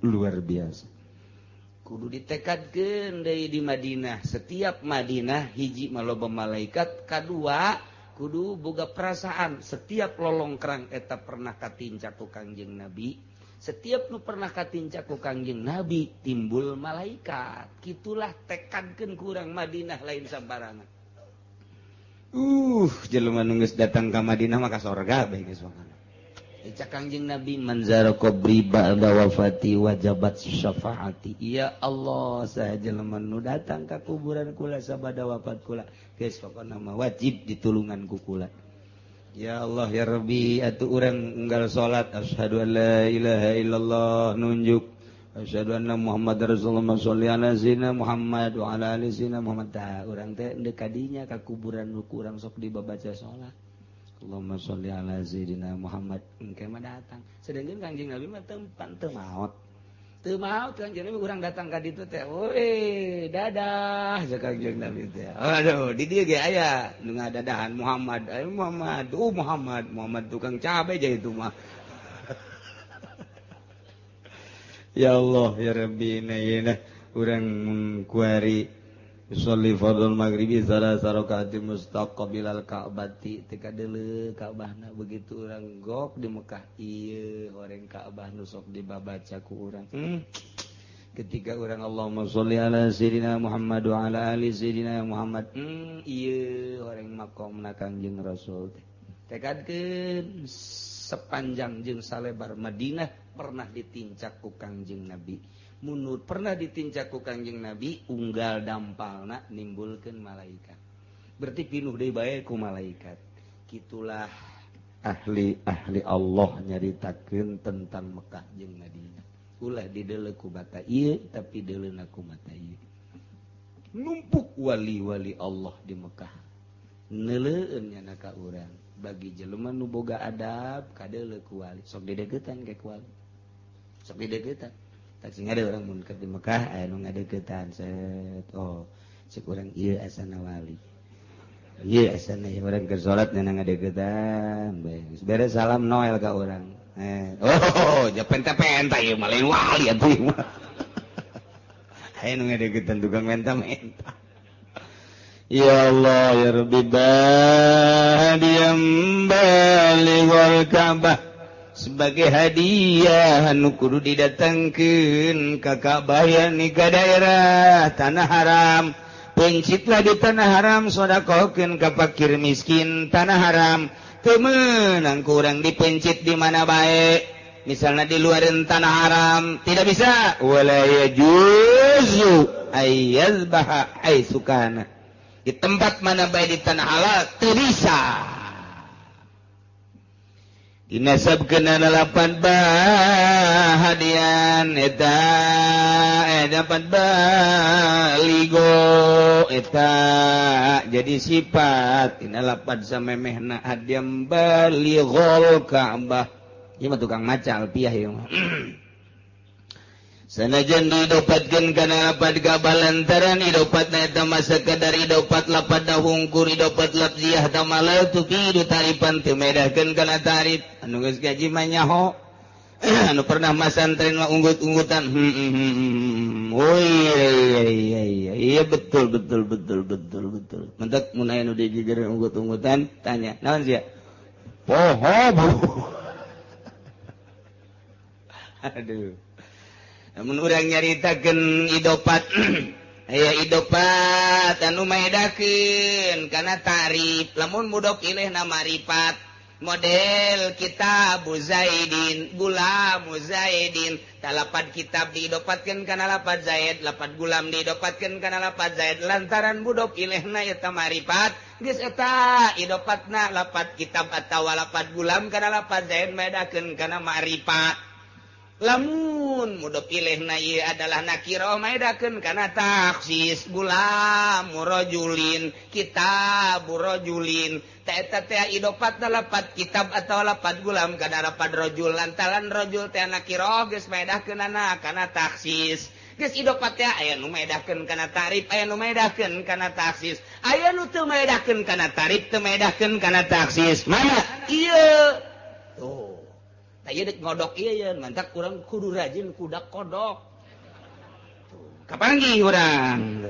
Speaker 2: luar biasa. Kudu ditekadkeun deui di Madinah. Setiap Madinah hiji maloba malaikat, kadua kudu boga perasaan setiap lolongkrang eta pernah katincak ku Kangjeng Nabi. Setiap nu pernah katincak ku Kangjeng Nabi timbul malaikat. Kitulah tekadkeun kurang Madinah lain sambarangan. Jelema nu geus datang ka Madinah mah ka sorga bae geus mah. Cak Kangjeng Nabi manzara qabri ba'da wafati wajabat syafaati. Ya Allah, saha jelema nu datang ka kuburan kula sabada wafat kula, geus pokona mah wajib ditulungan ku kula. Ya Allah ya Rabbi, atuh urang unggal salat asyhadu an la ilaha illallah nunjuk asyhadu anna Muhammadar Rasulullah sholli ala sayyidina Muhammad wa ala ali sayyidina Muhammad. Tah urang teh endek kadinya ka kuburan nu ku urang sok dibabaca salat. Allahumma sholli ala sayyidina Muhammad. Engke mah datang. Sedangkan Kangjeng Nabi mah tempan teu maot. Teu maot Kangjeng Nabi urang datang ka ditu teh. Woi, dadah cek Kangjeng Nabi teh. Aduh, di dieu ge aya nu ngadadahan Muhammad. Ayo Muhammad, Muhammad, Muhammad tukang cabe ja itu mah. Ya Allah ya Rabbi na urang kuari sholli fardhu maghribi salasa rakaati mustaqbilal ka'bati teu kadeuleu Ka'bahna begitu urang gok di Mekah ieu horeng Ka'bah nu sok dibabaca ku urang. Ketika urang Allahumma sholli ala sayyidina Muhammad wa ala ali sayyidina Muhammad ieu horeng makomna Kangjeng Rasul teh tekadkeun Sepanjang jeung salebar Madinah pernah ditincak ku Kangjeng Nabi. Munur pernah ditincak ku Kangjeng Nabi unggal dampalna nimbulkeun malaikat. Berarti pinuh deui bae ku malaikat. Kitulah ahli-ahli Allah nyaritakeun tentang Mekah jeung Madinah. Ulah dideuleu ku mata ieu tapi deuleuna ku mata ieu. Numpuk wali-wali Allah di Mekah. Neuleueun nya ka urang. Bagi jelema nu boga adab kadeuleu ku wali. Sok dideukeutan ke ku wali. Sok dideukeutan. Tak sing ada orang mun keur di Mekah aya nu ngadeuketan set. Oh, cek urang ieu asana wali. Ieu asana ieu urang keur salat nya ngadeuketan bae. Geus beres salam Noel ka urang. Oh, ja penta-penta ieu mah lain wali atuh ieu mah. Aya nu ngadeukeutan tukang menta-menta. Ya Allah ya Rabbi bahadiyam balighal Ka'bah sebagai hadiah anu kudu didatangkeun ka Ka'bah yani ka daerah tanah haram. Pencitlah di tanah haram sedekahkeun ka fakir miskin tanah haram. Teu meunang kurang dipencit di mana bae, misalnya di luaran tanah haram tidak bisa. Wala yajuzu ayyazbaha aisukana, di tempat mana bae di tanah halal teu bisa. Dinasabkeun lapan bahadian eta dapat baligo eta jadi sifat dina lapan samemehna hadiam balighol Ka'bah. Ieu mah tukang maca alfiah ieu mah. Sanajan didopatkeun kana lapad Ka'bah lantaran idopatna eta mah sakadar idopat lapad hungkur idopat lafziah tamalal tufidu taripan teu medahkeun kana tarif anu geus gaji mah nyaho anu pernah masantren mah unggut-unggutan. Oh iya iya iya iya betul betul betul betul betul. Mentak mun aya nu digigireun unggut-unggutan tanya naon sia? Poho bu. Aduh. Namun urang nyaritakeun idopat aya idopat anu maedakeun kana tarif lamun mudhof ilaihna marifat model kitab Zaidin gulam Zaidin talapan kitab diidopatkeun kana lapad Zaid lapad gulam diidopatkeun kana lapad Zaid lantaran mudhof ilaihna eta marifat geus eta idopatna lapad kitab atawa lapad gulam kana lapad Zaid maedakeun kana ma'rifat. Lamun mudhof ilaihna ieu adalah nakirah maedakeun kana taksis gulam rajulin kitab rajulin ta eta teh idopatna lapad kitab atawa lapad gulam kana lapad rajul lantaran rajul teh nakirah geus maedahkeunana kana taksis geus idopat teh aya nu maedahkeun kana tarif aya nu maedahkeun kana taksis aya nu teu maedahkeun kana tarif teu maedahkeun kana taksis mana ieu tuh. Ieu dek ngodok ieu yeun mantak urang kudu rajin kudak kodok. Tuh, kapanggih urang.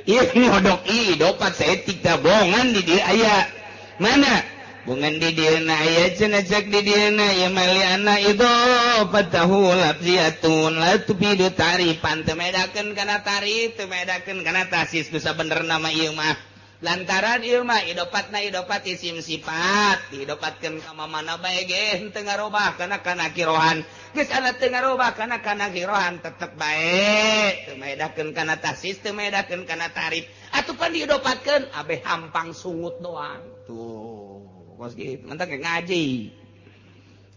Speaker 2: Ieu ngodok ieu dopat saeutik tah bongan di dieu aya. Mana? Bongan di dieu na aya cenah cek di dieu na ieu mah liana idopatahu lafziyatun la tufidu tarifan teu medakeun kana tarif teu medakeun kana tasis bisa bener nama ieu mah. Lantaran ieu mah idopatna idopat isim sifat diidopatkeun ka mana bae ge henteu ngarobah kana kana kirohan geus ana teu ngarobah kana kana kirohan tetep bae teu maedahkeun kana tasis teu maedahkeun kana tarif atuh pan diidopatkeun abeh hampang sungut doang tuh kos kitu mantak ngaji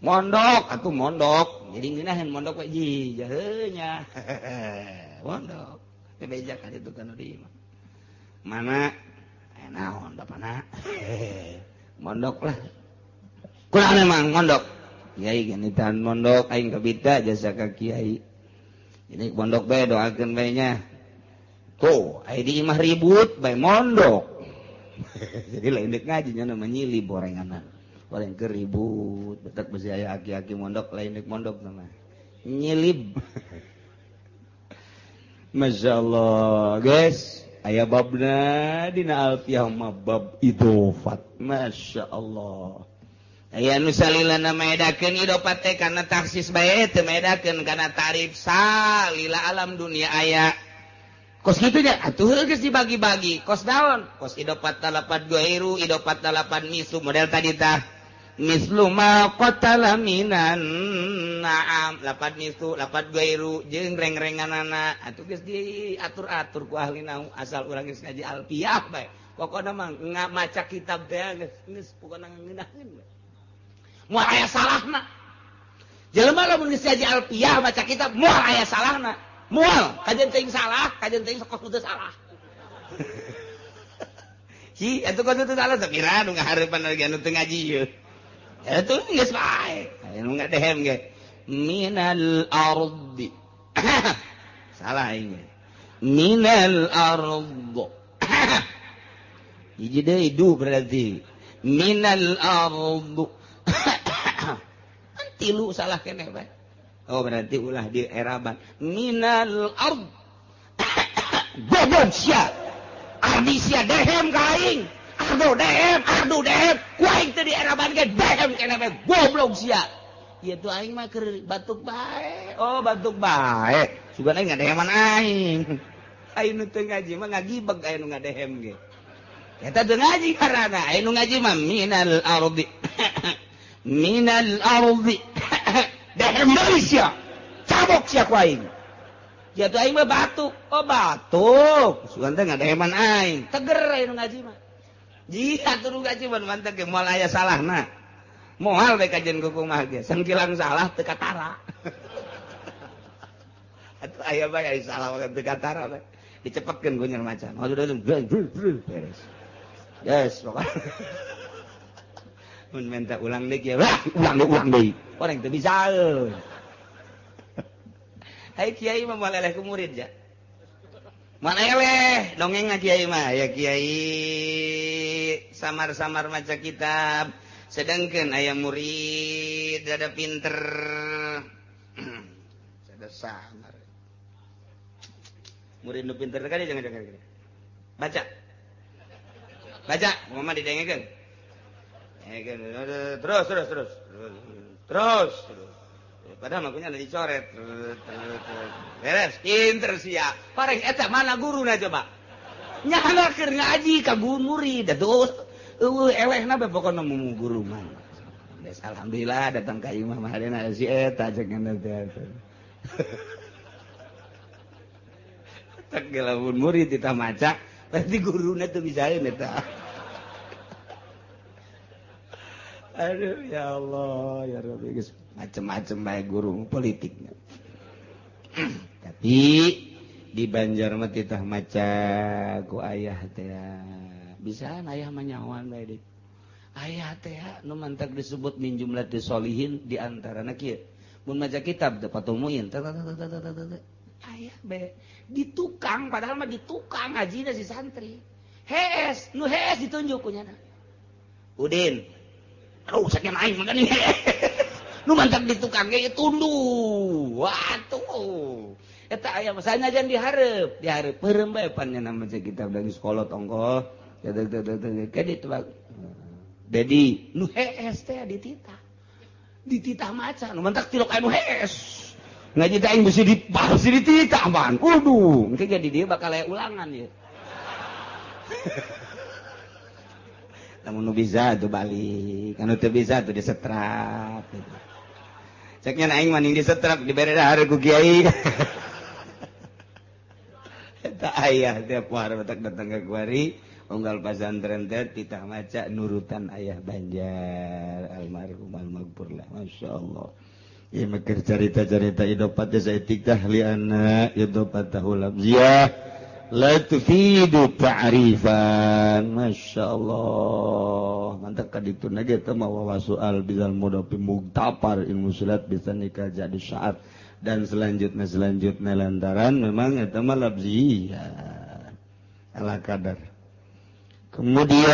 Speaker 2: mondok atuh mondok jadi ngeunaheun mondok we ji jaheu nya mondok teh beja ka ditu kana di imah mana naon bapana mondok lah kurang memang mondok kiai genitan mondok aing kabita jasa ka kiai ini mondok bae doakeun bae nya tuh aya di imah ribut bae mondok jadi lain dek ngaji nya nama nyili borenganan goreng keur ribut betek besi aya aki-aki mondok lain dek mondok nama nyilib. Masya Allah guys. Aya babna dina alfiah mah bab idofat. Masya Allah. Aya nu salilana maedakeun idopat teh kana taksis bae teu maedakeun kana tarif salila alam dunia aya. Kos kitu nya atuh geus dibagi-bagi. Kos naon? Kos idopat lapad goiru, idopat lapad misu model tadi tah.
Speaker 1: Mislu ma qatala minan na'am lapat misu lapat gairu jeung reng-renganana atuh geus diatur-atur ku ahli nahu asal urang geus ngaji alfiah bae pokona mah maca kitab teh geus pokona ngeunaheun bae moal aya salahna jelema lamun geus ngaji alfiah maca kitab moal aya salahna moal kajen teuing salah kajen teuing sok teu salah hi atuh kos teu salah sapira nu ngahareupan lagi anu teu ngaji ieu itu geus bae anu ngadehem ge minal ardi salah aing minal ard hiji deui du berarti minal ard tilu salah keneh bae oh berarti ulah di eraban minal ard goblok sia ardi sia dehem ka aing ardu dehem ku aing teu di eraban ge dehem keneh bae goblok sia ieu tuh aing mah keur batuk bae oh batuk bae sugan aing ngadeheman aing aing nu teu ngaji mah ngagibeg aya nu ngadehem ge eta teu ngaji karana aya nu ngaji mah minal ardi minal ardi dehem deui sia cabok sia ku aing ieu tuh aing mah batuk oh batuk sugan teh ngadeheman aing teger aya nu ngaji mah jika turu gaji ban mantep ge moal aya salahna moal bae kajian kumaha ge sangkilang salah teu katara atuh aya bae aya salah teu katara bae dicepetkeun ku nyer macan beres yes pokokna mun minta ulang deui ya ulang deui orang teu bisa hai kiai mah moal eleh ku murid ja moal eleh dongeng kiai mah ya kiai samar-samar maca kitab sedangkan aya murid ada pinter ada samar murid nu pinter kan jangan baca baca mama didengekeun terus padahal makunya ada dicoret beres pinter sia pareng eta mana guruna coba nyana keur ngaji ka murid atuh eueuh elehna bae pokona mu guru mah geus alhamdulillah datang ka imah mah hadena si eta cek teh tak lamun murid ditah maca berarti guruna teu bisaeun eta. Aduh ya Allah ya Rabbi geus macem-macem bae guru politiknya. Tapi di Banjar mah titah maca ku ayah teh bisaan ayah mah nyahoan bae deui. Ayah teh nu mantak disebut min jumlatis solihin di antarana kieu. Mun maca kitab teh patumuin ayah bae di tukang padahal mah di tukang ngajina si santri. Hees nu hees ditunjuk ku nyana. Udin aduh saking aing mah geuning nu mantak di tukang ge tunduh atuh eta aya mah sanajan dihareup dihareup peureum bae pan nya maca kitab dari sekolah tongkoh ke ditebak Dedi nu hees teh dititah dititah maca nu mantak tilok anu hees ngaji teh aing beusi dititah man kudu engke ge di dieu bakal aya ulangan ieu. Namun nu bisa tuh balik, anu teu bisa tuh disetrap gitu. Ceknya aing mah ning disetrap dibere dahar ku kiai. Eta ayah teh poar batak datang ka kuari, unggal pasantren teh titah maca nurutan ayah Banjar almarhum almaghfurlah. Masyaallah. Ieu mah keur carita-carita idopat teh saeutik tah li anna idopatahu lafziyah la tufidu ta'rifan. Masya Allah mantap kadituna ge teh mawa soal bizal mudafi mugtafar ilmu sulat bisa nikah jadi syaat dan selanjutnya lantaran memang eta mah lafziyah ala kadar. Kemudian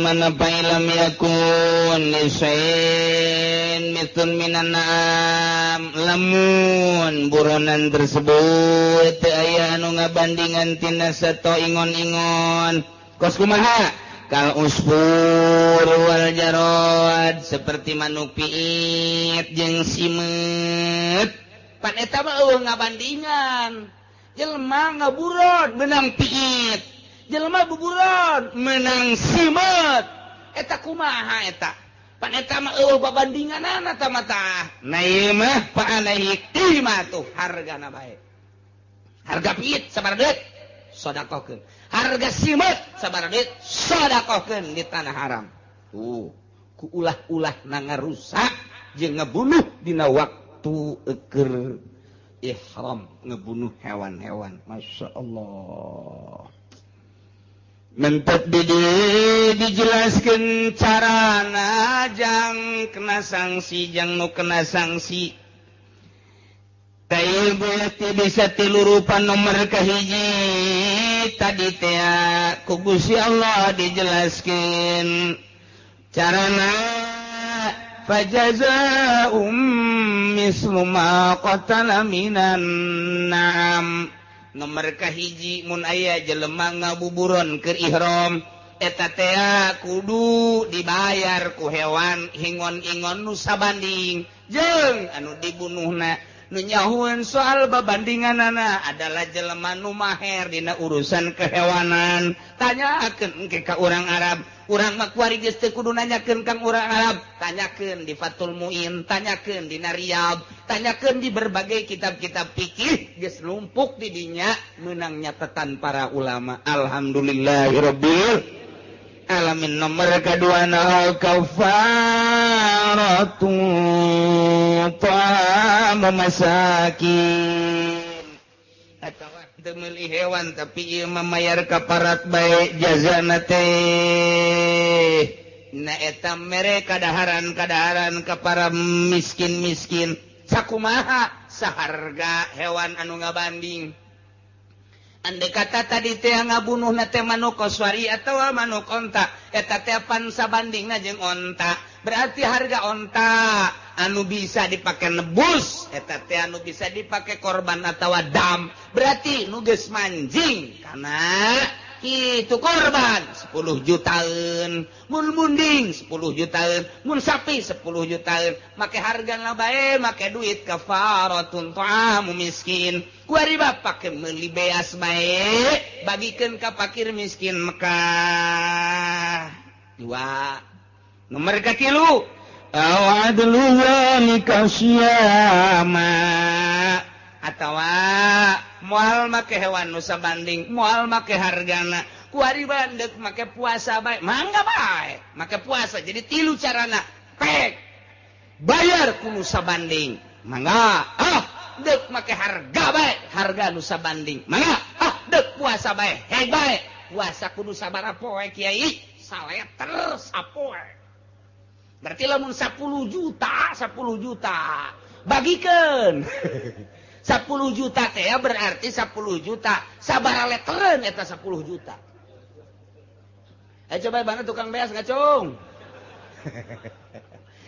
Speaker 1: mana fa'ilam yakun lisain mitun minan na'am lamun buronan tersebut teu aya anu ngabandingan tina sato ingon-ingon kos kumaha kal usfur wal jarad seperti manuk piit jeung simeut pan eta mah eueuh ngabandingan jelema ngaburon menang piit jelema buburon menang simeut Eta kumaha eta? Pan eta mah eueuh babandinganana ta mah tah. Nah ieu mah fa alaihi qimatu, hargana bae. Harga piit sabaraha duit? Sedekahkeun. Harga simeut sabaraha duit? Sedekahkeun di tanah haram. Tuh, ku ulah-ulah na ngarusak jeung ngebunuh dina waktu keur ihram, ngebunuh hewan-hewan. Masya Allah. Mentet dijelaskan carana jang kena sanksi, jang nu kena sanksi. Taib bisa tilu rupa. Nomor kahiji tadi teh ku Gusti Allah dijelaskan carana, fajazaa'um mislu ma qatala minan na'am. Nomor kahiji, mun aya jelema ngabuburon keur ihram, eta teh kudu dibayar ku hewan hingon-ingon nu sabanding jeung anu dibunuhna. Nu nyahueun soal babandinganana adalah jelema nu maher dina urusan kehewanan. Tanyakeun engke ka urang Arab. Urang mah kuari geus teu kudu nanyakeun kang urang Arab. Tanyakeun di Fathul Muin, tanyakeun di Riyadh, tanyakeun di berbagai kitab-kitab fikih, geus lumpuk di dinya meunang nyatatan para ulama. Alhamdulillahirabbil alamin. Nomor kedua, na kafaratu ta'amu masakin, atawa teu meuli hewan tapi ieu mah mayar kaparat bae jazana teh. Na eta mere kadaharan-kadaharan ka para miskin-miskin. Sakumaha? Saharga hewan anu ngabanding. Andai kata tadi teh ngabunuh na teh manuk koswari atau manuk onta, eta teh pan sabandingna jeung onta, berarti harga onta anu bisa dipakai nebus eta teh anu bisa dipakai korban atau dam, berarti nu geus manjing karena itu korban 10 jutaan, mun munding 10 jutaan, mun sapi 10 jutaan. Make harga lah bae, make duit kafaratun ta'amu miskin. Kuari pake meuli beas bae, bagikeun ka fakir miskin Mekah. Dua. Nomor katilu,
Speaker 2: aw adlu zalika siyama,
Speaker 1: atawa moal make hewan nu sabanding, moal make hargana, kuari bandek make puasa bae, mangga bae make puasa. Jadi tilu carana: pek bayar ku nu sabanding, mangga. Ah, dek make harga bae, harga nu sabanding, mangga. Ah, dek puasa bae, hei bae puasa kudu sabaraha poe, kiai? Saleter sapoe. Berarti lamun 10 juta, 10 juta bagikeun 10 juta teh ya, berarti 10 juta sabaraha leteren eta 10 juta? Eh, coba mana tukang beas ngacung.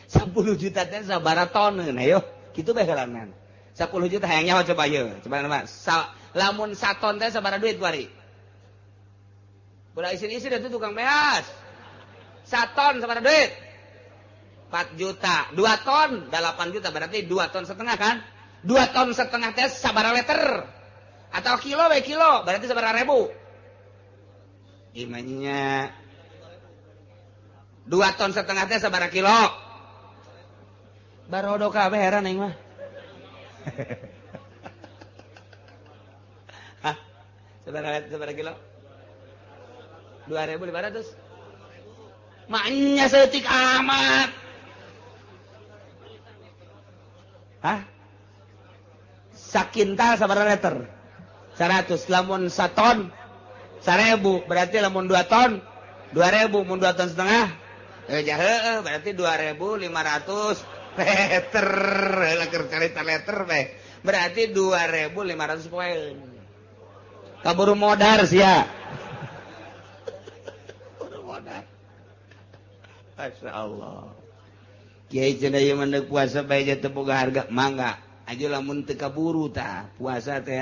Speaker 1: 10 juta teh sabaraha ton? Ayo kitu bae kalanan. 10 juta hayang nyaho, coba ye, coba nama sa, lamun saton teh sabaraha duit kuari? Udah isin-isin itu tukang beas. Saton sabaraha duit? 4 juta. 2 ton 8 juta, berarti 2 ton setengah kan? 2 ton setengah teh sabaraha liter atau kilo we kilo, berarti sabaraha ribu gimana? 2 ton setengah teh sabaraha kilo? Barodo kabeh, heran aing mah. Hah? Sabaraha, sabaraha kilo? 2500. Maknya setik amat. Hah? Sakintal sabaraha liter? 100. Lamun saton 1000, berarti lamun 2 ton 2000, mun 2 ton setengah eh jahe, berarti 2500 liter. Keur carita liter teh berarti 2500 poin. Kaburu modar sia, kaburu modar. Masya Allah. Kiai cenah ieu mah puasa bae teu boga harga, mangga aja lamun teu kaburu tah puasa teh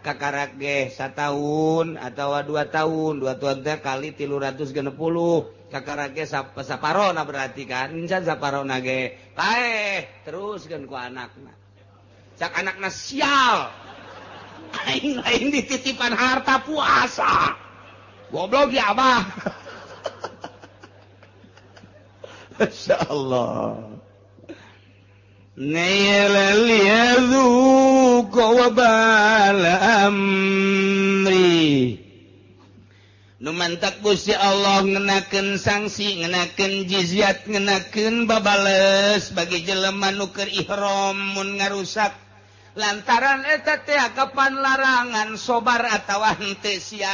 Speaker 1: kakarak ge satahun atau 2 tahun. 2 tahun teh kali 360, kakarak ge saparona berarti kan. Encan saparona ge paeh terus kan ku anakna. Cak anakna, "Sial, aing lain dititipan harta puasa, goblok ya abah."
Speaker 2: Masya Allah. Liyadzuqa wabala amri. Nu mantak Gusti Allah ngenakeun sanksi, ngenakeun jizyat, ngenakeun babales bagi jelema nu keur ihram mun ngarusak. Lantaran eta teh kapan larangan sobar atawa henteu sia.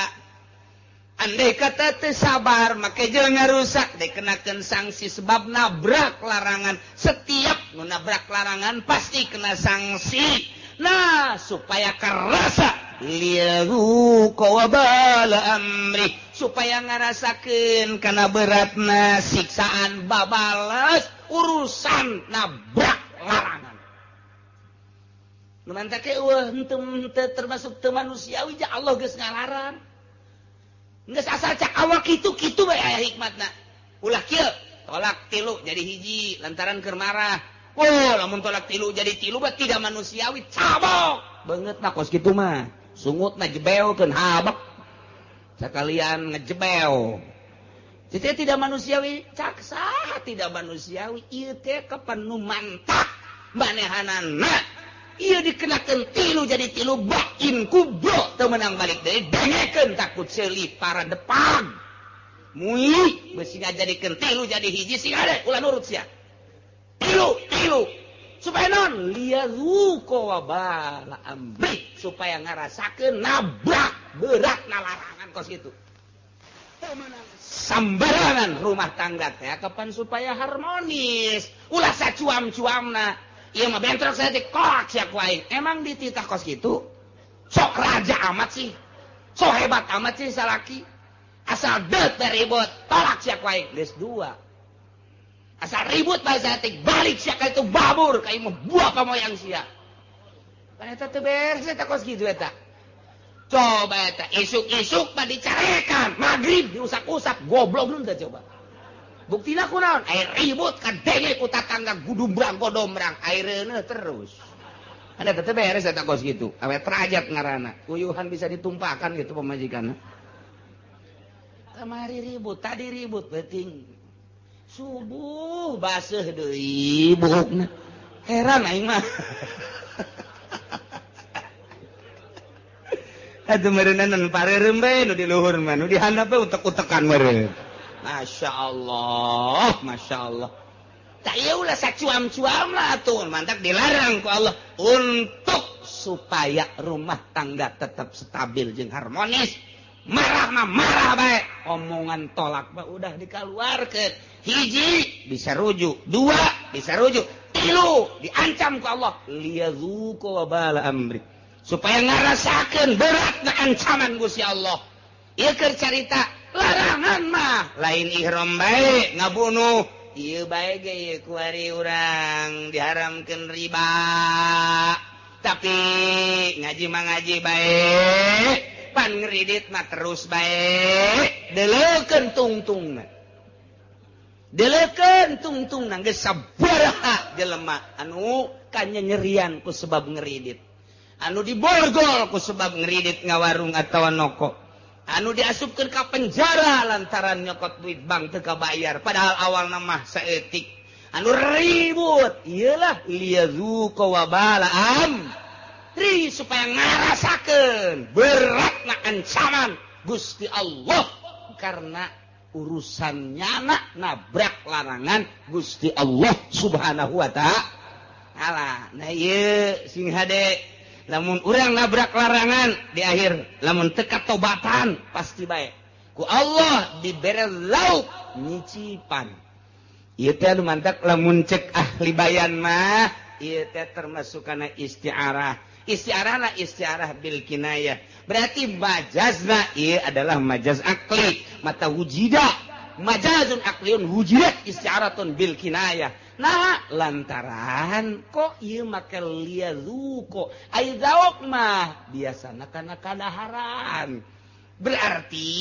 Speaker 2: Andai kata teu sabar make jeung ngarusak dikenakeun sanksi sebab nabrak larangan. Setiap nu nabrak larangan pasti kena sanksi. Nah, supaya kerasa liyadzuqa wabala amri, supaya ngarasakeun kana beratna siksaan babales urusan nabrak larangan. Nu mantak eueuh henteu termasuk teu manusiawi ja Allah geus ngalarang. Geus asal cak awak kitu-kitu bae aya hikmatna. Ulah kieu, tolak tilu jadi hiji lantaran keur marah. Oh, lamun tolak tilu jadi tilu mah tidak manusiawi, cabok. Beungeutna kos kitu mah. Sungutna jebeokeun habek. Sakalian ngejebeo. Jadi tidak manusiawi, cak saha tidak manusiawi ieu teh kapan nu mantak manehanana. Ieu dikenakeun tilu jadi tilu bain kubro teu meunang balik deui dengekeun takut seuli para depan. Mui beusi ngajadikeun tilu jadi hiji sing hade ulah nurut sia. Tilu tilu supaya non liyadzuqa wabala amri, supaya ngarasakeun nabrak berat larangan kos kitu. Sambarangan rumah tangga teh kapan supaya harmonis, ulah sacuam-cuamna. Ieu mah bentrok saya teh kolak sia ku aing. Emang dititah kos kitu? Sok raja amat sih. Sok hebat amat sih salaki. Asal deut ribut, tolak sia ku aing. Geus dua. Asal ribut bae saeutik balik sia ka itu babur ka ieu buah pamoyang sia. Pan eta teu beres eta kos kitu eta. Coba eta isuk-isuk mah dicarekan, magrib diusak-usak, goblok nu teh coba. Buktina kunaon? Air ribut kadenge ku tatangga gudumbrang godombrang, aireuneuh terus. Ada teu beres eta kos kitu. Awet rajat ngaranna. Uyuhan bisa ditumpakan gitu pamajikanna. Kamari ribut, tadi ribut beuting. Subuh baseuh deui buukna. Heran aing mah. Atuh meureunna pareureum bae nu di luhur mah, nu di handap bae utek-utekan meureun. Masya Allah, Masya Allah. Tak ieu ulah sacuam-cuam lah atuh, mantak dilarang ku Allah untuk supaya rumah tangga tetap stabil jeung harmonis. Marah mah marah bae, omongan tolak mah udah dikaluarkeun. Hiji bisa rujuk, dua bisa rujuk, tilu diancam ku Allah liyadzuqa wabala amri, supaya ngarasakeun beratna ancaman Gusti Allah. Ieu keur carita larangan mah lain ihram bae ngabunuh, ieu bae ge ieu kuari urang diharamkeun riba. Tapi ngaji mah ngaji bae, pan ngeridit mah terus bae, deleukeun tungtungna. Deleukeun tungtungna geus sabaraha jelema anu kanyanyerian ku sebab ngeridit. Anu diborgol ku sebab ngeridit ngawarung atawa noko. Anu diasupkeun ka penjara lantaran nyokot duit bank teu kabayar padahal awalna mah saeutik. Anu ribut ieulah liyadzuqa wabala amri, supaya ngarasakeun beratna ancaman Gusti Allah karena urusan nyana nabrak larangan Gusti Allah Subhanahu wa ta'ala. Nah ieu sing hade lamun urang nabrak larangan di akhir lamun teu katobatan pasti bae ku Allah dibere lauk nyicipan. Ieu teh anu mantak lamun cek ahli bayan mah ieu teh termasuk kana isti'arah. Isti'arahna isti'arah bil kinayah. Berarti majazna ieu adalah majaz akli. Mata wujida majazun akliun wujidat isti'aratun bil kinayah. Nah lantaran kok ieu make liyadzuqa ai zauk mah biasana kana kadaharan. Berarti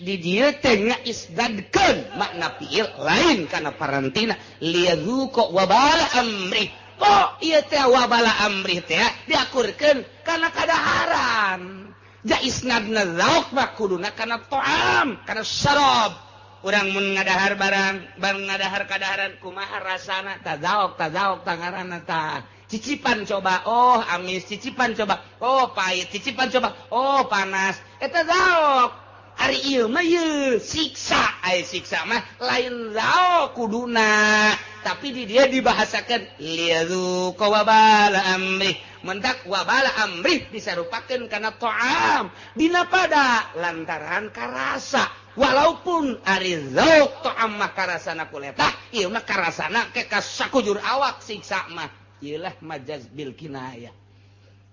Speaker 2: di dieu teh ngaisdadkeun makna fiil lain kana parantina liyadzuqa wabala amri. Kok ieu teh wabala amri teh diakurkeun kana kadaharan. Ja isnadna zauk mah kuduna kana ta'am, kana syarab.
Speaker 1: Urang mun ngadahar barang, barang ngadahar kadaharan kumaha rasana, tazaok tazaok tangarana tah. Cicipan coba, oh amis, cicipan coba, oh pahit, cicipan coba, oh panas. Eta zaok. Ari ieu mah ieu siksa, ai siksa mah lain zaok kuduna, tapi di dia dibahasakan liyadzuqa wabala amri. Mentak wabala amri disarupakeun kana ta'am dina pada lantaran karasa. Walaupun ari zauk ta'am mah karasana kuletah, ieu mah karasana ke kasakujur awak siksa mah. Ieu lah majaz bil kinayah.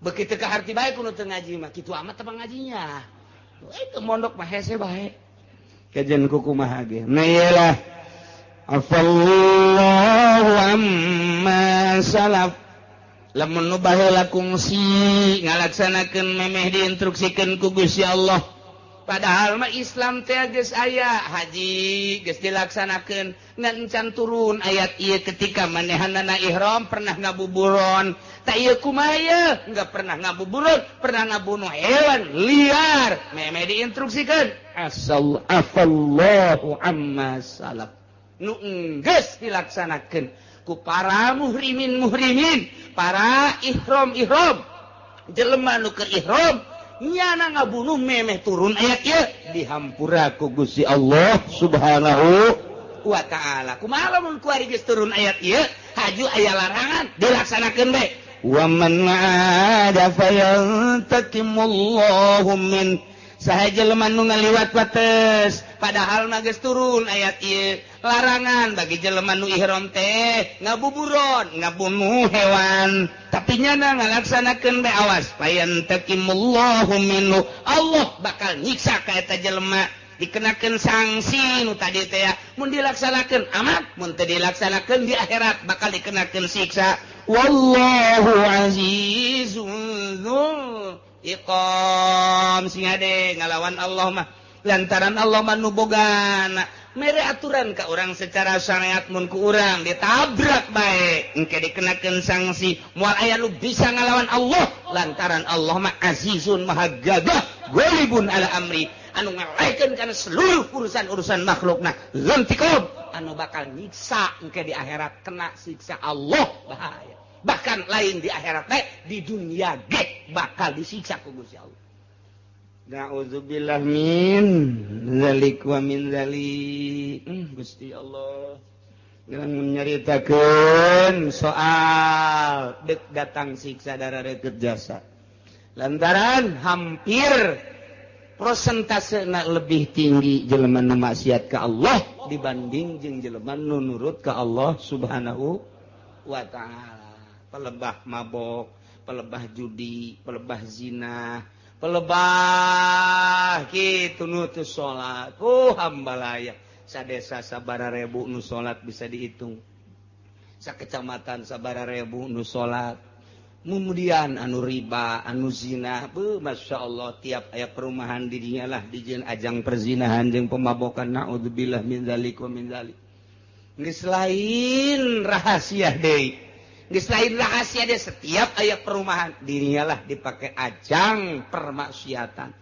Speaker 1: Begitu ka harti bae kudu teu ngaji mah, kitu amat teh ngajinya. Itu mondok mah hese bae.
Speaker 2: Kajian kumaha ge. Nah ieu lah afallahu amma salaf.
Speaker 1: Lamun nu baheula kungsi ngalaksanakeun memeh diinstruksikeun ku Gusti Allah. Padahal mah Islam teh geus aya, haji geus dilaksanakeun, ngan encan turun ayat ieu ketika manehanana ihram pernah ngabuburon. Tak ieu kumaha ieu? Enggak pernah ngabuburon, pernah ngabunuh hewan liar. Memeh diinstruksikeun.
Speaker 2: Asal afallahu amma salaf.
Speaker 1: Nu geus dilaksanakeun ku para muhrimin-muhrimin, para ihram-ihram. Jelema nu keur ihram nyana ngabunuh memeh turun ayat ieu
Speaker 2: dihampura ku Gusti Allah Subhanahu
Speaker 1: wa ta'ala. Kumaha lamun kuari geus turun ayat ieu, haju aya larangan dilaksanakeun bae.
Speaker 2: Wa man 'ada fayantakimullahu min.
Speaker 1: Saha jelema nu ngaliwat wates, padahal mah geus turun ayat ieu larangan bagi jelema nu ihram teh ngabuburon, ngabunuh hewan, tapi nyana ngalaksanakeun bae awas fayantakimullahu minhu. Allah bakal nyiksa ka eta jelema, dikenakeun sanksi nu tadi teh mun dilaksanakeun amat, mun teu dilaksanakeun di akhirat bakal dikenakeun siksa.
Speaker 2: Wallahu azizun dzul
Speaker 1: iqam. Sing ade ngalawan Allah mah lantaran Allah mah nu bogana mere aturan ka urang secara syariat, mun ku urang ditabrak bae engke dikenakeun sanksi, moal aya nu bisa ngalawan Allah lantaran Allah mah azizun maha gagah, ghalibun ala amri, anu ngalaikeun kana seluruh urusan-urusan makhlukna, lantikom anu bakal nyiksa engke di akhirat kena siksa Allah bahaya. Bahkan lain di akhirat teh, di dunia ge bakal disiksa ku Gusti Allah.
Speaker 2: Na'udzubillah min zalik wa min zalik. Gusti Allah geus nyaritakeun soal dek datang siksa darah reukeut jasa.
Speaker 1: Lantaran hampir prosentasena lebih tinggi jelema nu maksiat ka Allah dibanding jeung jelema nu nurut ka Allah Subhanahu wa ta'ala. Pelebah mabok, pelebah judi, pelebah zina, pelebah kitu nu teu salat. Oh hambalaya, sadesa sabaraha rebu nu salat bisa dihitung. Sakecamatan sabaraha rebu nu salat. Kemudian anu riba, anu zina, beuh Masya Allah tiap aya perumahan di dinya lah dijieun ajang perzinahan jeung pemabokan. Naudzubillah min dzalik wa min dzalik. Geus lain rahasia deui. Geus lain rahasia dia, setiap aya perumahan dirinya lah dipakai ajang permaksiatan.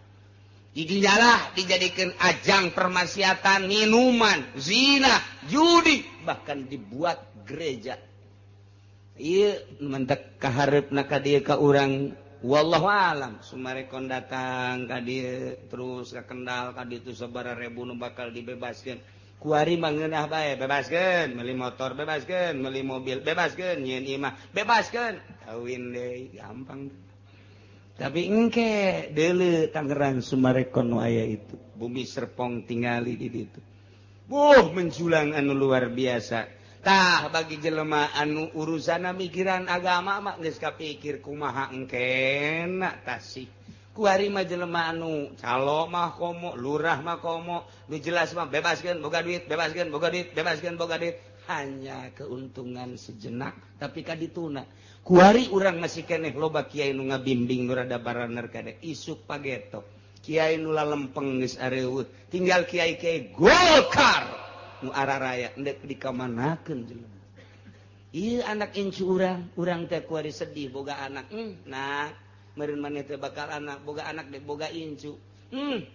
Speaker 1: Dirinya lah dijadikan ajang permaksiatan, minuman, zina, judi, bahkan dibuat gereja. Ieu mentek kahareupna ka dieu ka urang wallahu alam. Sumarekon datang ka dieu terus ka Kendal ka ditu sabaraha rebu nu bakal dibebaskeun. Kuari mah ngeunah bae, bebaskeun, meuli motor bebaskeun, meuli mobil bebaskeun, nyieun imah bebaskeun, kawin deui gampang. Tapi engke deuleu Tangerang Sumarekon nu aya itu, bumi Serpong tingali di ditu. Buh menjulang anu luar biasa. Tah bagi jelema anu urusana mikiran agama mah geus kapikir kumaha engkena tasih. Kuari mah jelema anu calo mah komo, lurah mah komo, nu jelas mah bebaskeun boga duit, bebaskeun boga duit, bebaskeun boga duit. Hanya keuntungan sejenak tapi kadituna. Kuari urang masih keneh loba kiai nu ngabimbing nu rada baraner kade isuk pageto. Kiai nu lalempeng geus areueuh, tinggal kiai-kiai Golkar nu araraya endek dikamanakeun jelema. Ieu anak incu urang, urang teh kuari sedih boga anak. Nah meureun maneh teh bakal anak, boga anak dek boga incu.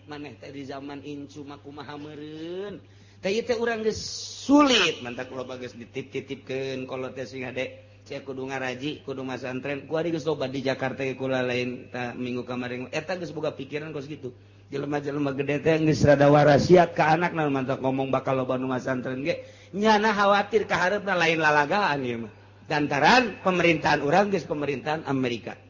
Speaker 1: Maneh teh di zaman incu mah kumaha meureun. Teh ieu teh urang geus sulit, mantak loba geus dititip-titipkeun kolot teh sing hade. Sia kudu ngaraji, kudu masantren. Kuari geus loba di Jakarta ge kula lain ta minggu kemarin. Eta geus boga pikiran kos kitu. Jelema-jelema gede teh geus rada warasiat ka anakna, mantak ngomong bakal loba nu masantren ge. Nyana khawatir ka hareupna lain lalagaan ieu mah. Lantaran pemerintahan urang geus pemerintahan Amerika.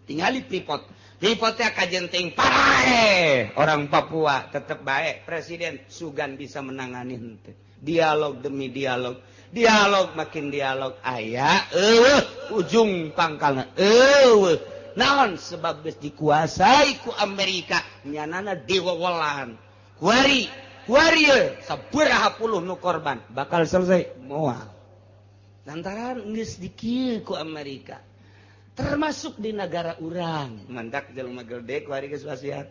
Speaker 1: Tingali Freeport. Freeport teh kajenting paraeh orang Papua tetep baik presiden sugan bisa menangani henteu. Dialog demi dialog, dialog makin dialog aya eueuh ujung pangkalna eueuh. Naon sebab geus dikuasai ku Amerika nyanana diwewelan. Kuari kuari sabaraha puluh nu korban bakal selesai moal. Lantaran geus dikieu ku Amerika. Termasuk di negara urang. Mantak jelema gede kuari geus wasiat.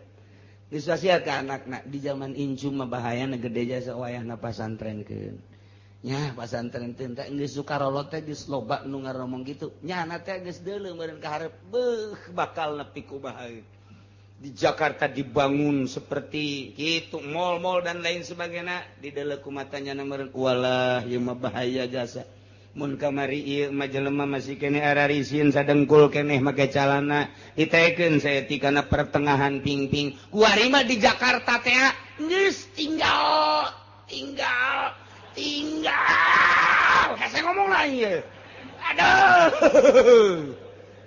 Speaker 1: Geus wasiat ka anakna di zaman incum mah bahayana gede jasa wayahna pasantrenkeun. Nya pasantren teh geus sukarolot teh geus loba nu ngaromong kitu. Nyana teh geus deuleu meureun ka hareup beuh bakal nepi kumaha. Di Jakarta dibangun seperti kitu mall-mall dan lain sebagainya dideuleu ku matanya meureun walah ieu mah bahaya jasa. Mun kamari ieu mah jelema masih keneh ararisin sadengkul keneh make calana ditekeun saeutik kana pertengahan pingping. Kuari mah di Jakarta teh geus tinggal tinggal tinggal. Hese ngomong lah ieu. Aduh.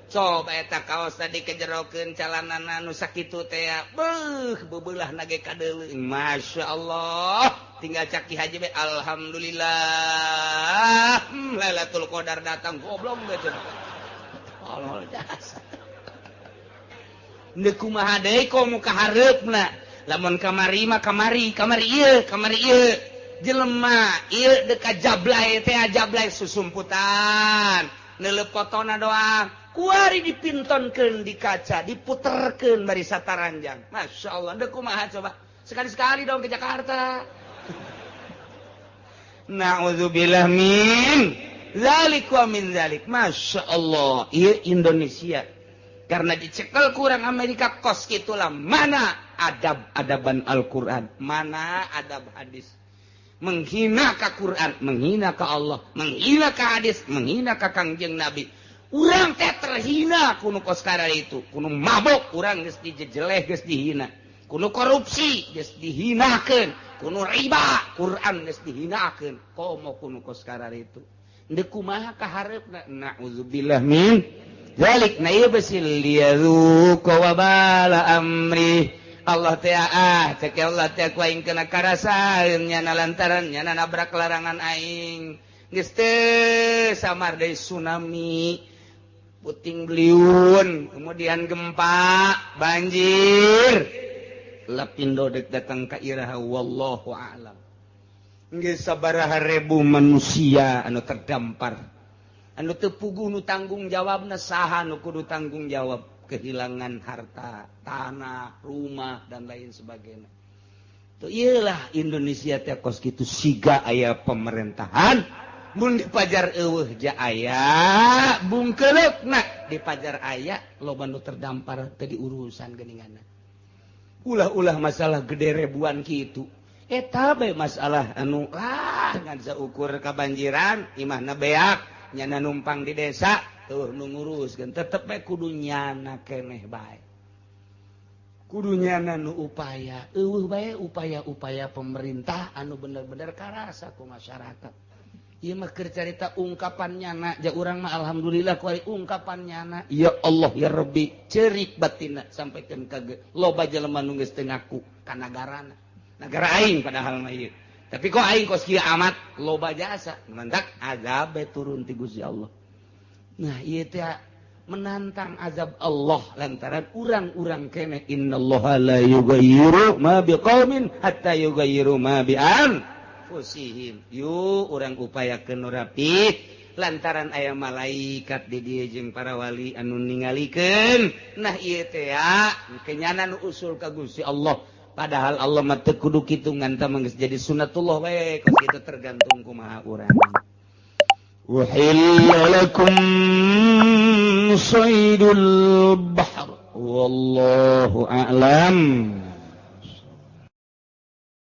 Speaker 1: Coba eta kaos tadi kejerokeun calanana nu sakitu teh beuh beubelah nage kadeuleu. Masya Allah. Tinggal caki haji be alhamdulillah. Lailatul Qadar datang goblok ge cenah. Tolol jasa. Ndeu kumaha deui komo ka hareupna. Lamun kamari mah kamari, kamari ieu, kamari ieu. Jelema ieu deuk ka jablay teh jablay susumputan. Neuleup fotona doang. Kuari dipintonkeun di kaca, diputerkeun bari sataranjang. Masya Allah, ndeu kumaha coba. Sekali-sekali dong ke Jakarta. Na'udzubillah min zalik wa min zalik. Masya Allah, ieu Indonesia. Karena dicekel kurang Amerika kos kitulah. Mana adab-adaban Al-Quran, mana adab hadis. Menghina ka Quran, menghina ka Allah, menghina ka hadis, menghina ka Kangjeng Nabi. Urang teh terhina kuno kos itu, kuno mabok urang geus dijejeleh geus dihina, kuno korupsi geus dihinakeun, kuno riba Quran geus dihinakeun, komo kuno kos itu. Ndeu kumaha ka hareupna? Na'udzubillah min zalik. Na ieu beusi liyadzuqa wabala amri. Allah teh ah cek Allah teh ku aing kena karasaeun nyana lantaran nyana nabrak larangan aing. Geus teu samar deui tsunami, puting beliung, kemudian gempa, banjir. Lapindo dek datang ka iraha wallahu a'lam. Geus sabaraha ribu manusia anu terdampar. Anu teu puguh nu tanggung jawabna saha nu kudu tanggung jawab kehilangan harta, tanah, rumah dan lain sebagainya. Tuh iyalah Indonesia teh kos kitu siga aya pemerintahan. Mun dipajar eueuh ja aya bungkeleukna, dipajar aya loba nu terdampar teu diurusan geuninganna. Ulah-ulah masalah gede ribuan kitu. Eta bae masalah anu lah ngan saukur kabanjiran imahna beak nyana numpang di desa tuh nu nguruskeun tetep bae kudu nyana keneh bae. Kudu nyana nu upaya eueuh bae upaya-upaya pemerintah anu bener-bener karasa ku masyarakat. Ieu mah keur carita ungkapan nyana ja urang mah alhamdulillah kuari ungkapan nyana ya Allah ya Rabbi cerik batinna sampaikan ka loba jelema nu geus teu ngaku ka nagarana. Nagara aing padahal mah ieu. Tapi kok aing kos kieu amat loba jasa mantak azab turun ti Gusti Allah. Nah ieu teh menantang azab Allah lantaran urang-urang keneh innallaha la yughayyiru ma biqaumin hatta yughayyiru ma bi anfusihim. Yu urang upayakeun nu rapi lantaran aya malaikat di dieu jeung para wali anu ningalikeun. Nah ieu teh kenyana nu usul ka Gusti Allah. Padahal Allah mah teu kudu kitu ngan tah geus jadi sunatullah we kos kitu tergantung kumaha urang.
Speaker 2: Uhilla lakum saydul bahr wallahu a'lam.